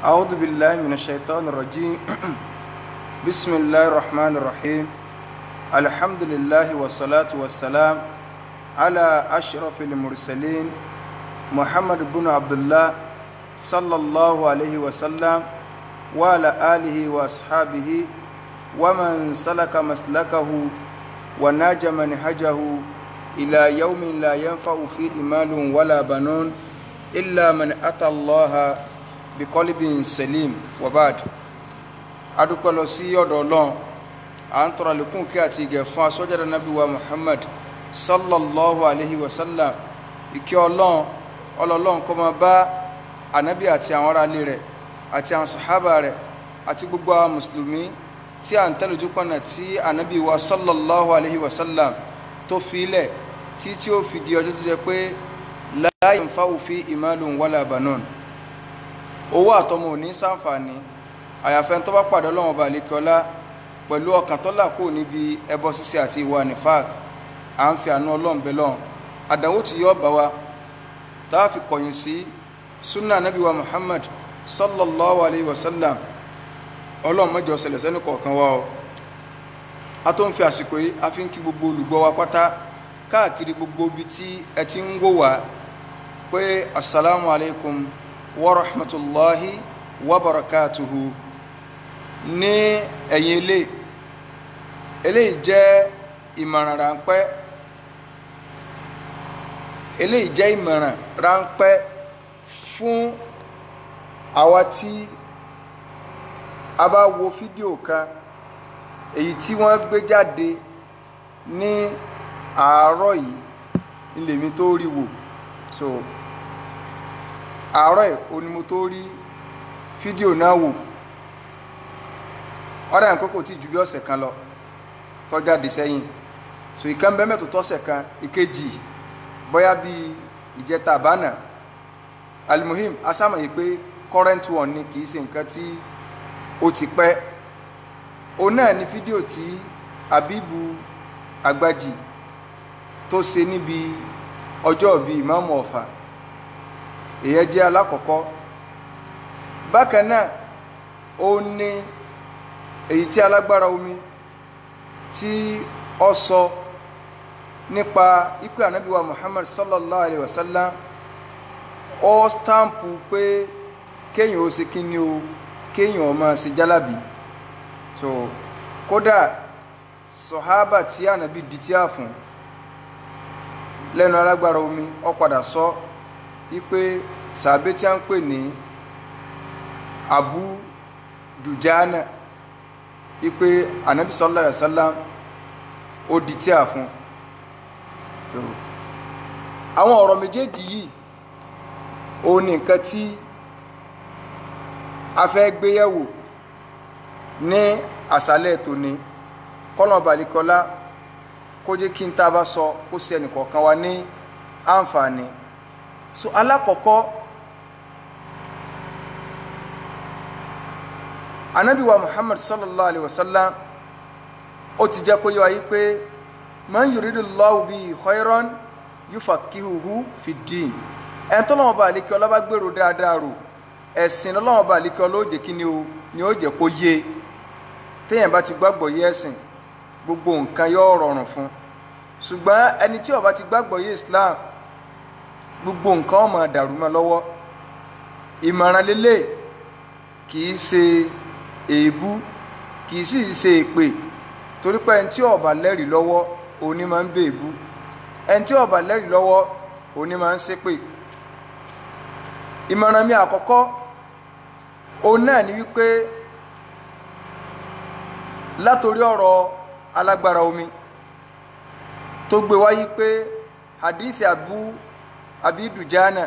أعوذ بالله من الشيطان الرجيم. بسم الله الرحمن الرحيم. الحمد لله والصلاة والسلام على أشرف المرسلين محمد بن عبد الله صلى الله عليه وسلم وعلى آله وأصحابه ومن سلك مسلكه وناج منهجه إلى يوم لا ينفع فيه مال ولا بنون إلا من أتى الله بقلب سليم. وبعد، adúpẹ́ lọ sí ọ̀dọ̀ Ọlọ́run, à ń tọrọ àlékún kí àti ìgẹ̀ fún asọ́jáde Nábì wa Muhammad sallallahu alayhi wa sallam. Ìkẹ́ Ọlọ́run ọlọ́run kó máa bá ànábì àti àwọn aráalé rẹ̀ àti àwọn sàhábà rẹ̀ àti gbogbo àwọn mùsùlùmí tí à ń tẹ̀lé ojú pọ̀nà tí ànábì wa sallallahu alayhi wa sallam tó fi ilẹ̀ tí ó fi di ọjọ́ tó jẹ́ pé la yanfa'u fihi malun wala banun, owó àtọmọ ò ní ṣàǹfààní àyàfẹ́ tó bá pàdé Ọlọ́run ọba àlekọ́lá pẹ̀lú ọkàn tó là kó níbi ẹbọ ṣíṣe àti ìwà nífàk. À ń fi àánú Ọlọ́run bẹ lọ́run, àdánwò tí yóò bá wa tá a fi kọ̀yìn sí sunna nabi wa Muhammad sallallahu alayhi wa sallam, Ọlọ́run má jẹ́ ó ṣẹlẹ̀ sẹ́ni kọ̀ọ̀kan wa o. A tó ń fi àsìkò yìí a fi ń kí gbogbo olùgbọ́ wa pátá káàkiri gbogbo ibi tí ẹ ti ń wò wá pé asalaamu alaykum wa rahmatulahi wa barakatuhu. Ní ẹ̀yìn eléyìí jẹ́ ìmọ̀ràn ráńpẹ́, eléyìí jẹ́ ìmọ̀ràn ráńpẹ́ fún àwa tí a bá wo fídíò kan èyí tí wọ́n gbé jáde ní àárọ̀ yìí lèmi tó rí wò. So àárọ̀ yìí ó ní mo tó rí fídíò náà wò. Ọ̀rẹ́ à ń pẹ́ kò tí ju bí ọ̀sẹ̀ kan lọ tó jáde sẹ́yìn. So ìkan bẹ́ẹ̀ mẹ́tò tọ́sẹ̀ kan, ìkejì bóyá bí ìjẹta àbánà. Almuhim asámọ̀ yìí pé current one ni, kì í ṣe nǹkan tí ó ti pẹ́. Òun náà ni fídíò tí Habibu Agbaji tó ṣe níbi ọjọ́ ìbí Ìmáàmù Ọ̀fà. Ìyẹn jẹ́ alákọ̀ọ́kọ́. Bákan náà ó ní èyí tí alágbára omi tí ó sọ nípa ikú ànábì wa Muhammad sallallahu alayhi wa sallam, ó stampu pé kéèyàn ó ṣe kíni o, kéèyàn ó máa ṣe jálàbí. So kódà sọ̀hábà tí ànábì di tí a fún lẹ́nu alágbára omi, ó padà sọ wípé sàbẹ́ tí a ń pè ní Abu Dujana wípé ànábì sallallahu alaihi wasallam ó di tí a fún. Àwọn ọ̀rọ̀ méjèèjì yìí ó ní nǹkan tí a fẹ́ gbéyẹ̀wò ní àṣálẹ́ tòní. Kọ́nà balikọ́lá kó jẹ́ kí n tá a bá sọ kó ṣe ẹnìkọ̀ọ̀kan wa ní àǹfààní. So alákọ̀ọ́kọ́, Ànábì wa Muhammad sallallahu alayhi wa sallam ó ti jẹ́ kó yé wa yí pé man yuridullahu bihi khayran yufaqihuhu fid-din. Ẹni tó lọ́wọ́ bá àlékè ọlá bá gbèrò dáadáa rò, ẹ̀sìn lọ́wọ́ bá àlékè ọlá ó jẹ́ kí ni o ni ó jẹ́ kó yé. Téèyàn bá ti gbàgbọ́ yé ẹ̀sìn, gbogbo nǹkan yóò rọrùn fún. Ṣùgbọ́n ẹni tí ó bá ti gbàgbọ́ yé Islam, gbogbo nǹkan ó máa dàrú mọ́ lọ́wọ́. Ìmọ̀ràn lélẹ̀ kì í ṣe èébú, kì í sì ṣe èpè, torí pé ẹni tí ó bá lẹ́rìí lọ́wọ́ òní máa ń bèébú, ẹni tí ó bá lẹ́rìí lọ́wọ́ òní máa ń ṣépè. Ìmọ̀ràn mi àkọ́kọ́ òun náà ni wípé látòrí ọ̀rọ̀ alágbára omi tó gbé wáyé pé hadithi Abi Dujana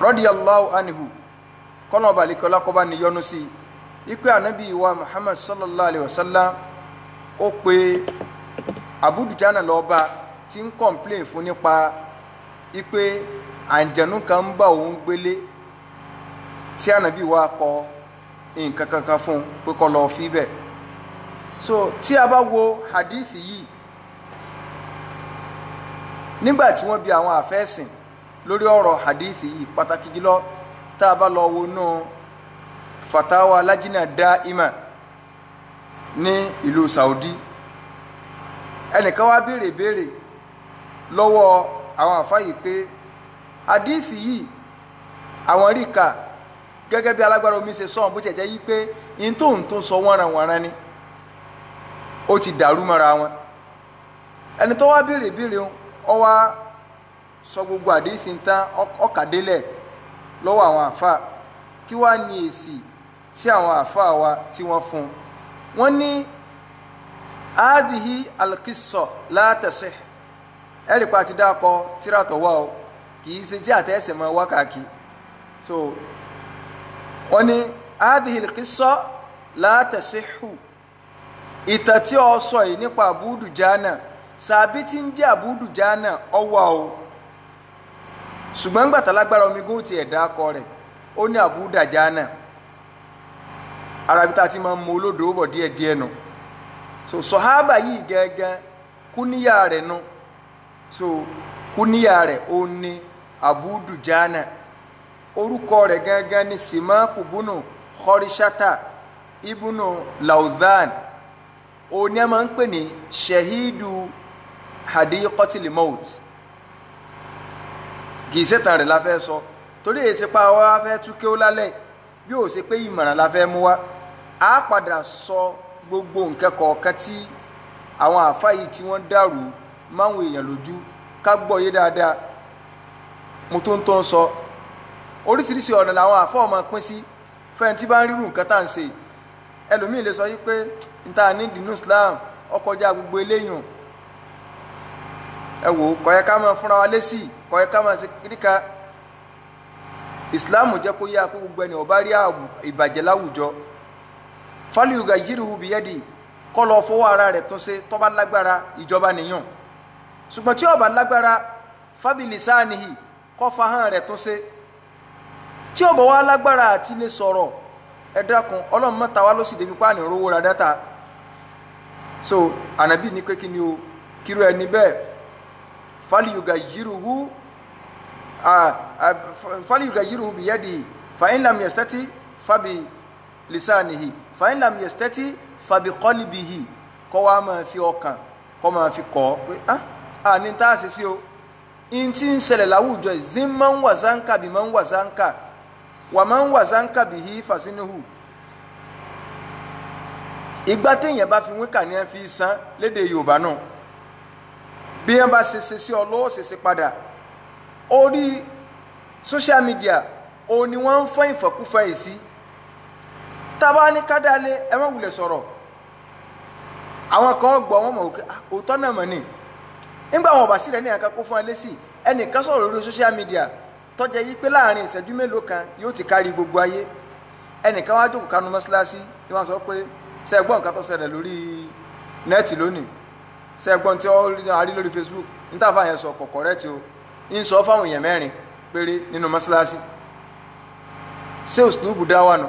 radiyallahu anhu, kọ́nà balikọ́lá kọ́ba níyọnu sí ipe ànábì wa Muhammad sallallahu alayhi wa sallam ó pe Abu Dujana lọ́ba tí ń kọ̀m̀plẹ̀n fún nípa ipe àǹjẹ̀nú kan ń bá òun gbélé, tí ànábì wa kọ nǹkan kankan fún pé kó lọ fi bẹ̀. So tí a bá wo hadithi yìí, nígbà tí wọ́n bi àwọn àfẹ́sìn lórí ọ̀rọ̀ hadithi yìí, pàtàkì jùlọ Tá a bá lọ wo nù fatawa lajina da'ima ní ìlú Saudi, ẹnìkan wá béèrè béèrè lọ́wọ́ àwọn àfáà yìí pé àdíìsì yìí àwọn rí kà gẹ́gẹ́ bí alágbára omi ṣe sọ, bó ti jẹ́ yí pé in tó ń tó sọ wọ́nranwọ̀nran ni ó ti dàrú mọ́ra wọn. Ẹni tó wá béèrè béèrè ó wá sọ gbogbo àdíìsì ń tán ọkàdélẹ̀ lọ́wọ́ àwọn àfáà. Kí wá ní èsì tí àwọn àfáà wa tí wọ́n fún un? Wọ́n ní adihi alkisọ látẹsẹ ẹ̀rí pa ti dákọ tíratọ̀ wá o, kì í ṣe tí àtẹ̀sẹ̀ mọ́ wákàkí. So wọ́n ní adihi alkisọ látẹsẹ hù, ìtàn tí ó sọ yìí nípa Abu Dujana, sàbí tí ń jẹ́ Abu Dujana ọwọ́ o, ṣùgbọ́n gbàtà lágbára omi gún ti ẹ̀dá akọ rẹ̀ ó ní Abu Dujana. Arabi tá a ti máa ń mọ olódò bọ̀ díẹ̀díẹ̀ nù. So sọ̀hábà yìí gẹ́gẹ́ kúníyà rẹ̀ nu. So kúníyà rẹ̀ ó ní Abu Dujana. Orúkọ rẹ̀ gẹ́gẹ́ ní Simaku bunu Khorishata ibunu Laudhan. Ó ní a máa ń pè ní Shahidu Hadiqatil Maut. Kì í ṣètàn rẹ̀ la fẹ́ sọ, torí èsì pa wá fẹ́ tú kí ó lálẹ́ bí ó ṣe pé ìmọ̀ràn la fẹ́ mú wá. A padà sọ gbogbo nǹkan kọ̀ọ̀kan tí àwọn àáfàá yìí tí wọ́n dàrú máwọn èèyàn lójú, ká gbọ́ yé dáadáa. Mo tó ń tó ń sọ oríṣiríṣi ọ̀nà làwọn àáfàá ọmọ pín sí fẹ́ni tí bá ń rírun nǹkan tá à ń ṣe. Ẹlòmíì lè sọ yí pé n ta ní dínú Islam ọkọjá gbogbo eléyìn, ẹ wò ó, kò yẹ ká máa fúnra wa lésì, kò yẹ ká máa ṣe kíríkà. Islam jẹ́ kó yá kó gbogbo ẹni ó bá rí ìbàjẹ́ láwùjọ, fáliyùgà yírìhù bìyẹ́dì, kọ́ lọ fọwọ́ ara rẹ̀ tún ṣe tó bá lágbára, ìjọba nìyàn. Ṣùgbọ́n tí ó bá lágbára, fábìlì sáànìhì, kọ́ fahàn rẹ̀ tún ṣe. Tí ó bá wá lágbára àti lè sọ̀rọ̀, ẹ dákun, Ọlọ́run mọ́ta wá ló sì débi páàní rówó ra dátà. So ànábì ní pé kí ni o, kírú ẹni bẹ́ẹ̀ fáliyùgà yírìhù fáliyùgà yírìhù bìyẹ́dì fàyín lam yastati fábì lisanihi fàyín lam yastati fàbí kọ́líbihi, kọ́ wa máa fi ọkàn kọ́ máa fi kọ́ pé ah ní tá a ṣe sí o. In tí ń ṣẹlẹ̀ láwùjọ yìí, zin máa ń wà zánkà bí máa ń wà zánkà wà máa ń wà zánkà bí hí fàṣínúhù. Ìgbà téèyàn bá fi wíkà ní ẹ fi san lédè Yorùbá náà, bí ẹ bá ṣe ṣe sí ọ lọ́wọ́ ṣe ṣe padà. Orí social media òun ni wọ́n ń fọ́n ìfọ̀kúfọ̀ yìí sí. Tábà ní kádàlé ẹ má wulẹ̀ sọ̀rọ̀, àwọn kan gbọ́ wọn mọ̀ òkè òótọ́ náà mọ̀ ní. Nígbà wọn bá sí rẹ̀ ní ẹ̀ka kó fún ẹ lésì, ẹnìkan sọ̀rọ̀ lórí social media tọ́jà yí pé láàrin ìṣẹ́jú mélòó kan yóò ti kárí gbogbo ayé. Ẹnìkan wá jókòó kanu mọ́ṣáláṣí ni wọ́n sọ pé ṣé ẹ gbọ́ nǹkan tó ṣẹlẹ̀ lórí nẹ́ẹ̀tì lónìí, ṣé ẹ gbọ́ tí ó rí lórí Facebook, níta fáwọn yẹn sọ kọ̀kọ̀ rẹ̀ tí o ń sọ fáwọn èèyàn mẹ́rin péré nínú mọ́ṣáláṣí. Ṣé òṣùlùbù dá wà nù?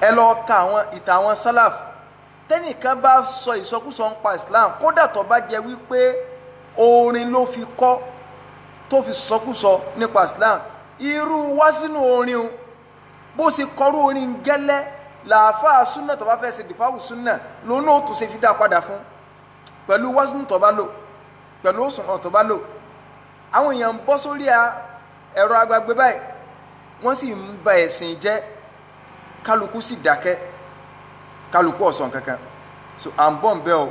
Ẹ lọ ka àwọn ìtàn àwọn sálàf. Tẹnìkan bá sọ ìsọkúsọ ń pa Islam, kódà tó bá jẹ́ wípé orin ló fi kọ́ tó fi sọkúsọ nípa Islam, irú wá sínú orin o, bó ṣe kọrú orin gẹ́lẹ́ làáfàá súnà tó bá fẹ́ ṣe dìfáwù súnà lónà ó tún ṣe fi dá padà fún pẹ̀lú wá sínú tó bá lò, pẹ̀lú òṣùwọ̀n tó bá lò. Àwọn èèyàn ń bọ́ sórí ẹ̀rọ agbágbé báyìí, wọ́n sì ń ba ẹ̀sìn jẹ́, kálukú sì dákẹ́, kálukú ọ̀sán kankan. So à ń bọ̀ ń bẹ́ o,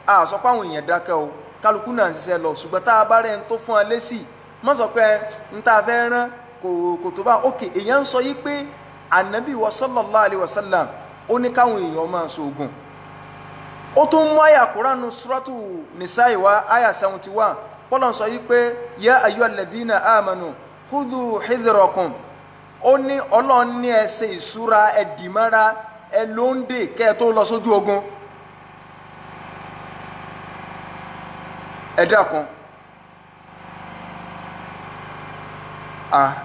a sọ pé àwọn èèyàn dákẹ́ o, kálukú náà ń ṣiṣẹ́ lọ. Ṣùgbọ́n tá a bá rẹ̀ ń tó fún ẹ lésì, má sọ pé n tá a fẹ́ rán kò tó bá. Ok, èèyàn ń sọ yí pé ànábì wa sallallahu alayhi wa sallam ó ní káwọn èèyàn máa ṣoògùn. Ó tún mú àyà Kùránù suratu Nisa'i wa àyà 71, Pọ́lọ́n sọ yí pé ya ayyuhal ladhina amanu khudhu hidhrakum. Ó ní Ọlọ́run ní ẹ ṣe ìṣúra, ẹ dìmọ́ra, ẹ ló ń dè kẹ́ ẹ tó lọ sójú ogun. Ẹ dákun,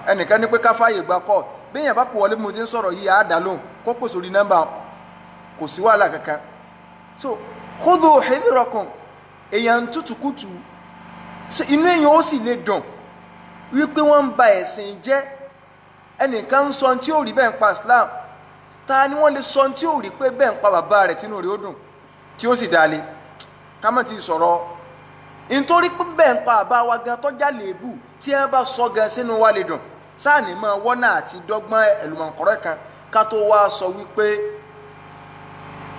ẹnìkan ní pé ká fààyè gbà kọ́ béèyàn bá kó wọlé bí mo ti ń sọ̀rọ̀ yìí, àá dá lóhùn kó pèsè orí nọ́mbà, kò sí wàhálà kankan. So khudhu hidrakum, èèyàn ń tútùkùtù, inú èèyàn ó sì lè dùn wípé wọ́n ń ba ẹ̀sìn jẹ́. Ẹnìkan ń sọ tí ò rí bẹ́ẹ̀ ń pa Islam, ta ni wọ́n lè sọ tí ò rí pé bẹ́ẹ̀ ń pa bàbá rẹ̀ tínú rẹ̀ ó dùn tí ó sì dalẹ̀? Ká má ti sọ̀rọ̀ nítorí pé bẹ́ẹ̀ ń pa bàbá wa gan tọ́jà léèbù tí wọ́n bá sọ gan sínú wa lè dùn. Sáàní máa wọ́nà àti dọ́gbọ́n ẹ̀lùmọ̀kọ́rẹ́ kan ká tó wá sọ wípé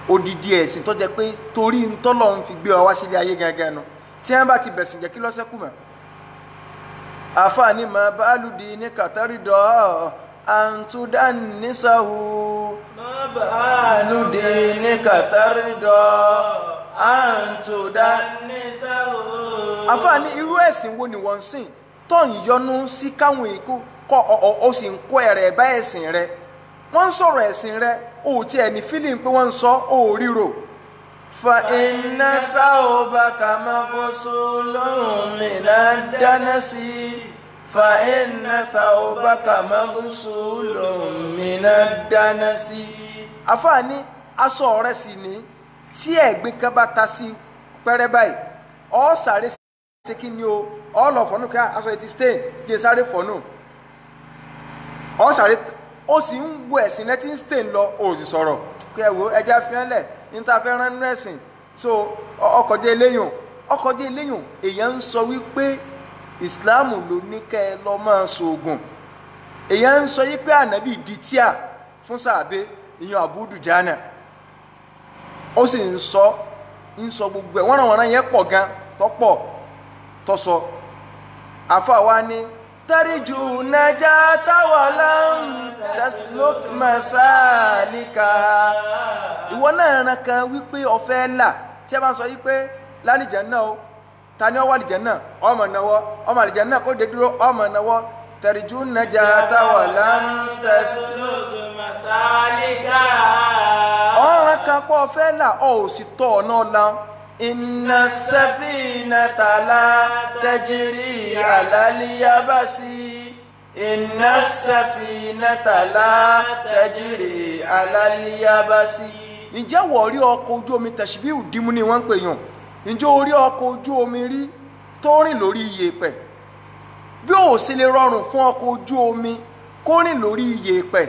odidi ẹ̀sìn tó jẹ́ pé torí ntọ́lọ́ ń fi gbé wa wá sílé ayé gangan nu, tí wọ́n bá ti bẹ̀sìn jẹ́ kí lọ́sẹ̀kù mọ́. Àfààní máa bá lùdí ní kàtàrí dọ́ àǹtúndánnísàhù. Má bá lùdí ní kàtàrí dọ́ àǹtúndánnísàhù. Àfààní irú ẹ̀sìn wo ni wọ́n ń sìn tó ń yọnu sí káwọn èkó kọ́ ọ sì ń kó ẹ̀rẹ̀ bá ẹ̀sìn rẹ? Wọ́n ń sọ̀rọ̀ ẹ̀sìn rẹ, o ò tiẹ̀ ní fílìm pé wọ́n ń sọ, o ò ríro. Fa iná thawbaka maghsulun minan danasi. Fa iná thawbaka maghsulun minan danasi. Àfààní aṣọ rẹ sì ní tí ẹ̀gbin kan bá ta sí pẹ́rẹ́ báyìí, ọ sáré ṣe kí ni o, ọ lọ fọ́nù kí aṣọ yìí ti stain, jẹ́ sáré fọ́nù. Ọ sáré, ó sì ń wo ẹ̀sìn rẹ tí ń stain lọ, ó sì sọ̀rọ̀ pé ẹ wo ẹja fi hàn lẹ̀ ní ta fẹ́ rán nínú ẹ̀sìn. So ọkọ̀dé eléyùn, ọkọ̀dé eléyùn, èèyàn ń sọ wípé ìsìláàmù ló ní kẹ́ ẹ lọ máa ṣoògùn. Èèyàn ń sọ wípé ànábì di tíà fún sàbẹ ìyẹn Abu Dujana, ó sì ń sọ gbogbo ẹ̀ wọ́nranwọ̀nran yẹn pọ̀ gan tọ́pọ̀ tọ́sọ. Àfa wa ni tariju najata walam tasluk masalika. Ìwọ náà ran kan wípé ọ̀fẹ́ là tí a bá ń sọ wípé lálìjẹ́ náà o, ta ni ó wà lìjẹ́ náà? Ọmọ náwó, ọmọ àlìjẹ́ náà kó dé dúró, ọmọ náwó. Tariju najata walam tasluk masalika. Ọ̀ràn kan pọ̀ ọ̀fẹ́ là, ọ̀ ò sì tọ̀ ọ̀nà ọ̀la. Inna safinata la tajri ala al-yabasi. Inna safinata la tajri ala al-yabasi. Ǹjẹ́ wọ́n rí ọkọ̀ ojú omi tẹ̀síbíù dìímú ni wọ́n ń pè yàn? Ǹjẹ́ o rí ọkọ̀ ojú omi rí tó rìn lórí iyẹ̀pẹ̀? Bí ó sì lè rọrùn fún ọkọ̀ ojú omi kó rìn lórí iyẹ̀pẹ̀,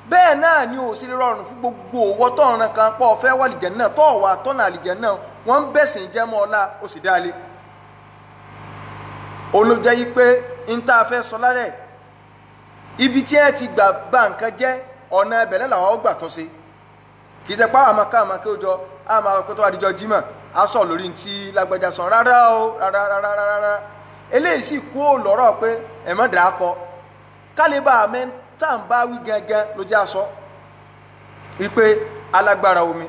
bẹ́ẹ̀ náà ni ó sì lè rọrùn fún gbogbo owó tó ọ̀ràn kan pọ̀ fẹ́ wà lìjẹ́ náà tó wà tọ́nà àlìjẹ́ náà, wọ́n ń bẹ̀sìn jẹ́ mọ́ ọlá ó sì dáálé. Olójẹ́ yí pé n tá a fẹ́ sọ lálẹ́ ibi tí ẹ ti gbà ba nǹkan jẹ́ ọ̀nà ẹbẹ̀ náà làwọn ó gbà tún ṣe. Kì í ṣe pé àwọn àmọ́ káàmọ́ kí ó jọ àmọ́ pé tó wà díjọ jímọ̀ á sọ lórí ti lágbájá sọ rárá o, rárá rárá rárá. Eléyìí sì kú ò lọ́rọ̀ pé ẹ̀ mọ́ dàá kọ kálíbà àmẹ́ tá à ń bá wí gangan ló jẹ́ aṣọ wípé alágbára omi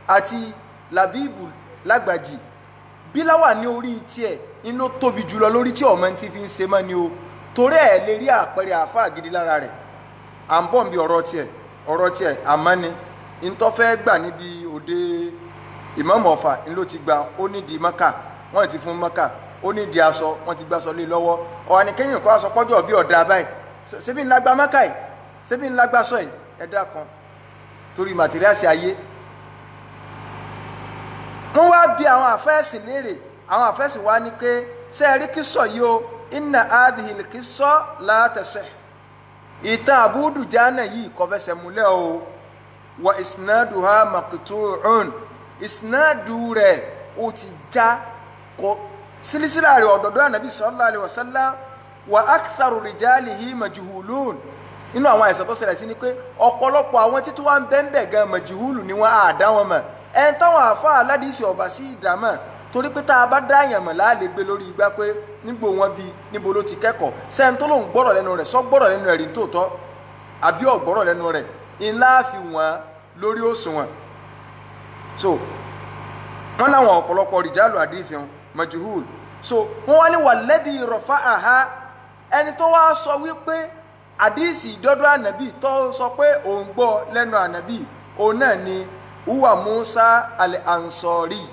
àti làbíbù lágbàjì bíláwà ní orí tiẹ̀ ń ló tóbi jùlọ lórí tí ọmọ ti fi ń ṣe mọ́ ni o, torí ẹ̀ lè rí àpẹẹrẹ àáfàá gidi lára rẹ̀. À ń bọ̀ níbi ọ̀rọ̀ tiẹ̀, ọ̀rọ̀ tiẹ̀ àmọ́ ni ntọ́fẹ́ gbà níbi òde ìmáàmù Ọ̀fà ń ló ti gba, ó nídìí Mọ́kà wọ́n ti fún Mọ́kà, ó nídìí aṣọ wọ́n ti gbàṣọ lé lọ́wọ́. Ọ̀hún ni kéèyàn kọ́ aṣọ pọ́jọ́ bí ọ̀dà báyìí, ṣebí ńlá gba Mọ́kà yìí, ṣebí ńlá gba sọ yìí, ẹ̀dá kan torí màtíríàsì ayé. Wọ́n wá bi àwọn àfẹ́sìn léèrè, àwọn àfẹ́sìn wá ní pé ṣé ẹ rí kísọ̀ yìí o, inna adìhìlì kísọ̀ látẹ̀sẹ̀, ìtàn Abu Dujana yìí kò fẹsẹ̀ múlẹ̀ o, wa isnaduha maqtu'un, isnadu rẹ̀ ó ti já kọ sílísílà rẹ̀ ọ̀dọ̀dọ̀ ànábì sallallahu alaihi wasallam, wa aktharu rijalihi majhulun. Inú àwọn àìsàn tó ṣẹlẹ̀ sí ni pé ọ̀pọ̀lọpọ̀ àwọn títí wá ń bẹ́ńbẹ̀ gan majhulu ni wọ́n á dá wọn mọ̀. Ẹn táwọn àfa aládìsí ọ̀bà sí ìdámọ̀ torí pé tá a bá dá àyàn mọ̀ láàlè gbé lórí igbá pé níbo wọn bí, níbo ló ti kẹ́kọ̀ọ́, sẹ́ni tó lòun gbọ́rọ̀ lẹ́nu rẹ̀ sọ gbọ́rọ̀ lẹ́nu rẹ̀ rí tòótọ́ àbí ọ̀gbọ́rọ̀ lẹ́nu rẹ̀ ńlá fi wọ́n lórí òṣùwọ̀n. So wọ́n láwọn ọ̀pọ̀lọpọ̀ rìjálù àdìsí wọn majhul. So wọ́n wá ní wàlẹ́dì rọ̀fà àhá, ẹni tó wá sọ wípé àdìsí ìdọ́dọ̀ ànàbì tó sọ pé òun gbọ́ lẹ́nu ànàbì, òun náà ni uwa Musa al-Ansori.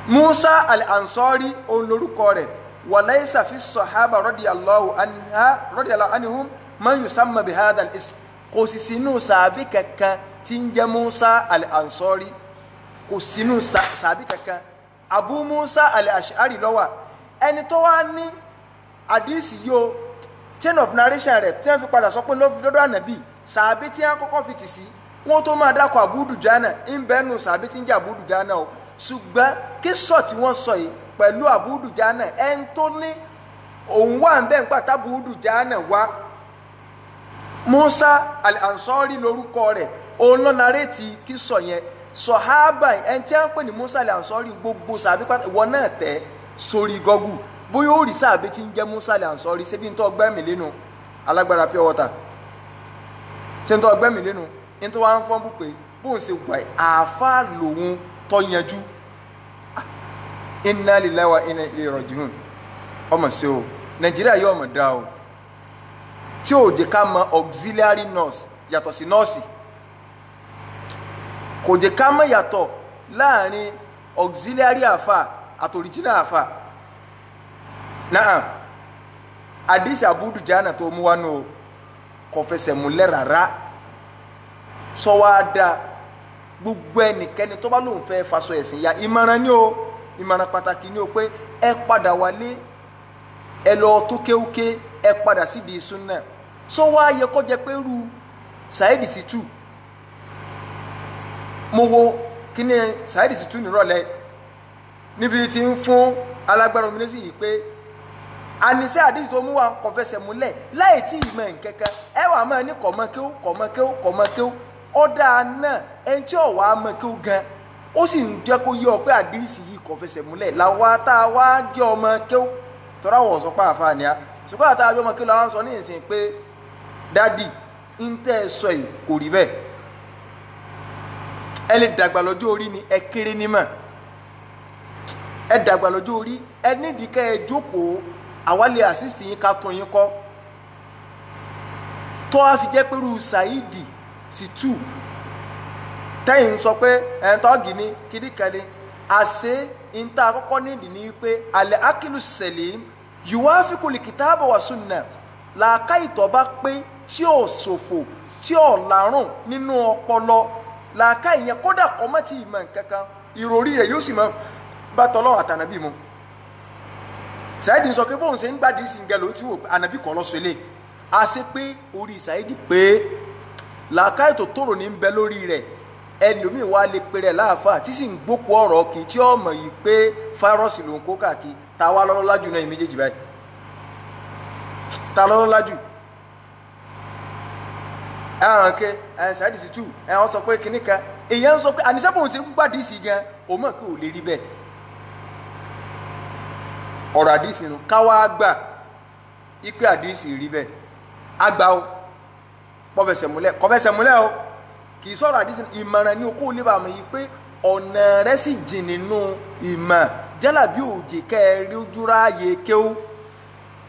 Musa al-Ansori òun lorúkọ rẹ̀. Walaysa fi sahaba radiyallahu anha radiyallahu anhum man yusamma bi hadha al-ism. Kò sì sínú sàbí kankan tí ń jẹ́ Musa al-Ansori, kò sínú sàbí kankan. Abu Musa al-Ash'ari ló wà. Ẹni tó wá ní àdìsí yìí o, Chain of narration rẹ̀ tí wọ́n fi padà sọ pé ló fi dọ́dọ̀ ànábì, sàbí tí wọ́n kọ́kọ́ fi tì sí kó tó máa dákọ̀ Abu Dujana ń bẹ́nu sàbí tí ń jẹ́ Abu Dujana o. Ṣùgbọ́n kí sọ tí wọ́n sọ yìí pẹ̀lú Abu Dujana, ẹni tó ní òun wà ń bẹ́ẹ̀ ń pàtà Abu Dujana wá, Musa al-Ansari lórúkọ rẹ̀, òun ló nàrétì kí sọ yẹn. Sọ̀hábà ẹni tí wọ́n ń pè ní Musa al-Ansari gbogbo sàbí pátá ìwọ náà tẹ̀ sórí Google bóyá ó rí sàbí tí ń jẹ́ Musa al-Ansari. Ṣé bí n tọ́ gbẹ́mì lẹ́nu alágbára pure water, ṣé n tọ́ gbẹ́mì lẹ́nu ní tó wá ń fọ́n bù pé bóun ṣe wà àáfàá lòun tó yanjú. Inna lillahi wa inna ilayhi raji'un. Ọmọ sí o, Nàìjíríà yóò mọ̀ dá o, tí ò jẹ́ ká mọ auxiliary nurse yàtọ̀ sí nọ́ọ̀sì, kò jẹ́ ká mọ̀ yàtọ̀ láàrin auxiliary àfà àti original àfà. Náà àdìsí Abu Dujana tó mú wá nù o kò fẹsẹ̀ múlẹ̀ rárá. Sọ wá dáa, gbogbo ẹnikẹ́ni tó bá lóun fẹ́ faṣọ ẹ̀sìn ya, ìmọ̀ràn ni o, ìmọ̀ràn pàtàkì ni o, pé ẹ padà wálé, ẹ lọ tó kéwúké, ẹ padà síbi súnà. Sọ wá yẹ kó jẹ pé ru Saheed Shittu, mo wo kíní Saheed Shittu nírọ̀lẹ́ níbi tí ń fún alágbára omi lẹ́sìn yìí pé àníṣe àdìsí tó mú wa kò fẹsẹ̀ múlẹ̀ láì tí ì mọ̀ nkẹ́kẹ́, ẹ wà máa ní kọ̀mọ́kéwú kọ̀mọ́kéwú kọ̀mọ́kéwú. Ọ̀dà náà ẹni tí ọ̀wá mọ̀kéwú gan ó sì ń jẹ́ kó yé ọ pé àdìsí yìí kò fẹsẹ̀ múlẹ̀ làwa tá a wá jẹ́ ọmọ kéwú tọ́ra wọ̀ sọ pé àfa ni a ṣùgbọ́n àtàwọn ọmọ kéwú làwọn sọ ní ìsìn pé dádì ń tẹ́ ẹ sọ yìí kò rí bẹ́ẹ̀, ẹ lè dàgbà lọ́jọ́ orí ni ẹ kéré nímọ̀, ẹ dàgbà lọ́jọ́ orí, ẹ nídìí kẹ́ ẹ jókòó, àwa lè assist yín ká tún yín kọ́. Tó a fi jẹ́ pẹ̀lú Saheed Shittu tẹ́yìn sọ pé ẹ̀ńtọ́gì ni kìdíkẹ́ni, àṣé ìta àkọ́kọ́ nídìí ni pé alẹ́ akilu sẹ̀lẹ̀ yuwafiqul kitaba wa sunna, làákà ìtọ́ bá pé tí ò ṣòfò tí ò lárùn nínú ọpọlọ, làákà ìyẹn kódà kọ́ mọ́ ti ìmọ̀ nǹkankan, ìròrí rẹ̀ yóò sì mọ bá tọ́lọ́ àtànàbí mu. Saheed sọ pé bóun ṣe ń gbádìí sí gẹ ló ti wò ànàbí kọ́ lọ́sọ ilé, àṣé pé orí Saheed pé làákà ètò tòrò ní bẹ lórí rẹ̀, ẹlòmíì wá lè pe rẹ̀ láàfáà tí sì ń gbókò ọ̀rọ̀ kì í tí ó mọ̀ yìí pé fáírọ́ọ̀sì ló ń kó káàkiri. Ta wá lọ́lọ́lá jù náà méjèèjì báyìí, ta lọ́lọ́lá jù? Ẹ hàn ké ẹ Saheed Shittu ẹ wọ́n sọ pé kinní kan, èèyàn ń sọ pé àníṣe bóun ti ń gbàdí sí gan òun mọ̀ pé ò lè rí bẹ́ẹ̀. Ọ̀rọ̀ àdìsí nu káwá gbà ipe àdìsí rí bẹ́ẹ̀ àgbà o, kọfẹsẹ̀ múlẹ̀ kọfẹsẹ̀ múlẹ̀ o, kì í sọ̀rọ̀ àdìsí. Ìmọ̀ràn ni okó lè bá mi yìí pé ọ̀nà rẹ̀ sì jìn nínú ìmọ̀ jálàbí òjì kẹrin ojúráyè kéwú.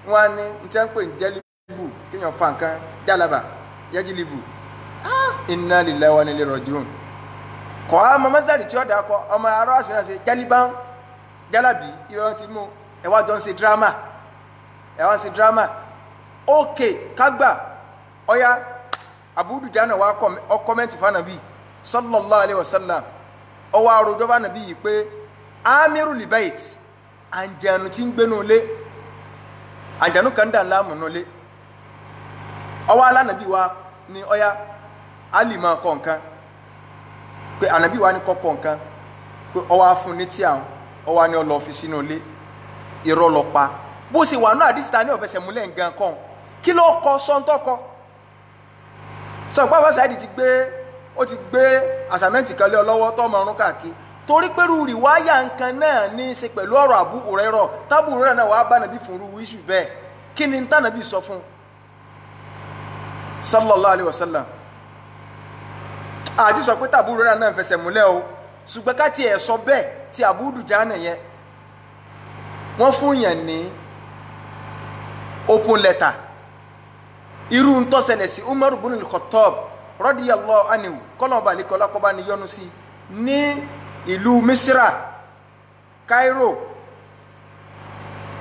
Wọn ní n tẹ́ ń pè ní jẹ́líbù kéèyàn fa nǹkan jálàbà yẹ́jìlíbù, inna lillahi wa inna ilayhi raji'un. Kọ́ á mọ mọ́sálì tí ó dà kọ ọmọ ará àṣírí ṣe jálíbá jálàbí ibẹ̀ wọn ti mú ẹ wá jọ ń ṣe dírámà, ẹ wá ń ṣe dírámà. Ókè kágbà ọ̀yá Abu Dujana wa kọ́mẹ́ntì fanabi sallallahu alayhi wa sallam, ọwọ́ àròjọ fanabi yìí pé amiru libait àǹjànú tí ń gbénu lé, àǹjànú kan dà láàmú nù lé, ọwọ́ alánàbí wa ní ọ̀yá alì máa kọ nǹkan pé ànàbí wa ní kọ́kọ́ nǹkan pé ọwọ́ afun ní tí àwọn ọwọ́ ni ọlọ́ fi sínú ilé. Irọ́ lọ pa bó ṣe wà náà àdìsí ta ní ọ̀fẹsẹ̀ múlẹ̀ nǹkan kan kí ló kọ sọ́ńtọ́ kọ sọ pé àwọn Saheed ti gbé ó ti gbé àsàmẹ́ǹtì kan lé ọ lọ́wọ́ tó ọmọ ọrún káàkiri torí pé rúurì wáyà nǹkan náà ní í ṣe pẹ̀lú ọ̀rọ̀ Abu Hurairah tábù Hurairah náà wàá bá nàbí fún irú iṣu bẹ́ẹ̀ kí ni tànàbí sọ fún sallallahu alayhi wa sallam. Àti sọ pé tàbú Hurairah náà fẹsẹ̀ múlẹ̀ o, ṣùgbọ́n ká tiẹ̀ sọ bẹ́ẹ̀ ti Abu Dujana yẹn wọ́n fún yẹn ní open letter irú ń tó ṣẹlẹ̀ sí Umar ibn al-Khattab radiyallahu anhu kọ́nà ọba àlekọ́lá kọ́ba ní yọ́nú sí ní ìlú Misra, Cairo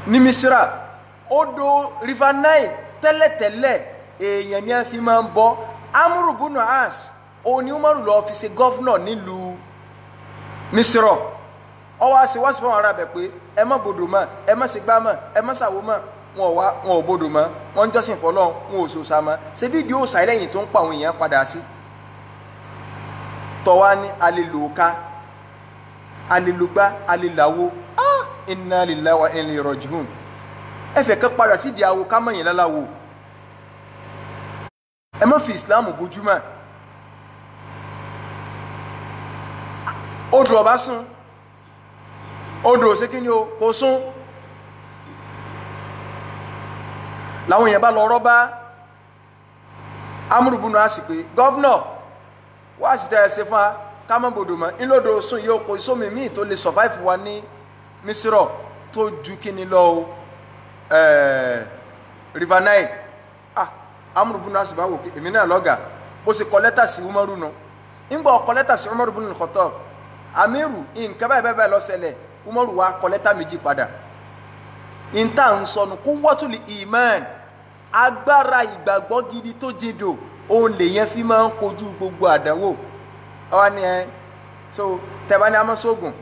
ní Misra, odò River Nile tẹ́lẹ̀tẹ́lẹ̀ èèyàn ni a fi máa ń bọ́. Amru ibn As òun ni Umaru lọ́ọ́ fi ṣe gọ́fúnà nílùú Misra. Ọwọ́ àṣewáṣe fún àwọn ará bẹ̀ pé ẹ má bodò mọ́, ẹ má ṣe gbá mọ́, ẹ má ṣàwó mọ́. Wọn wá, wọn ò bodò mọ́, wọn ń jọ́sìn fọlọ́run, wọn ò sòsà mọ́. Ṣebí ìdí òòsà ẹlẹ́yìn tó ń pa àwọn èèyàn padà sí tọ́wá ní alelòóká, alelògbá, alelàwo. Inna lillahi wa inna ilayhi raji'un. Ẹ fẹ́ kẹ́ padà sídìí awo ká mọ̀yìn láláwo. Ẹ má fi ìsìláàmù bójúmọ́. Odò ọba sún, odò ṣé kí ni o kò sún. Làwọn èèyàn bá lọ rọ́bá amúrùbùnú àsìpé gọ́vnọ̀ wá sí tẹ́ ẹ ṣe fún wa ká má bodò mọ́ ńlọ́dọ̀ sún yóò kó sómi míì tó lè survive wa ní Mísírọ̀ tó ju kíni lọ o, River Nile. Amúrùbùnú àsìpé wò pé èmi náà lọ́gà bó ṣe kọ lẹ́tà sí Umaru nu. Ńgbà kọ lẹ́tà sí Umaru bunu Khattab, Amiru nǹkan báyìí báyìí ló ṣẹlẹ̀. Umaru wa kọ lẹ́tà méjì padà. Ìta ń sọnù kó wọ́túlì iman, agbára ìgbàgbọ́ gidi tó jìndò, òun lèyẹn fi máa ń kojú gbogbo àdánwò. Ọwọ́ ni ẹ so tẹ̀bá ní amọ́sọ́gùn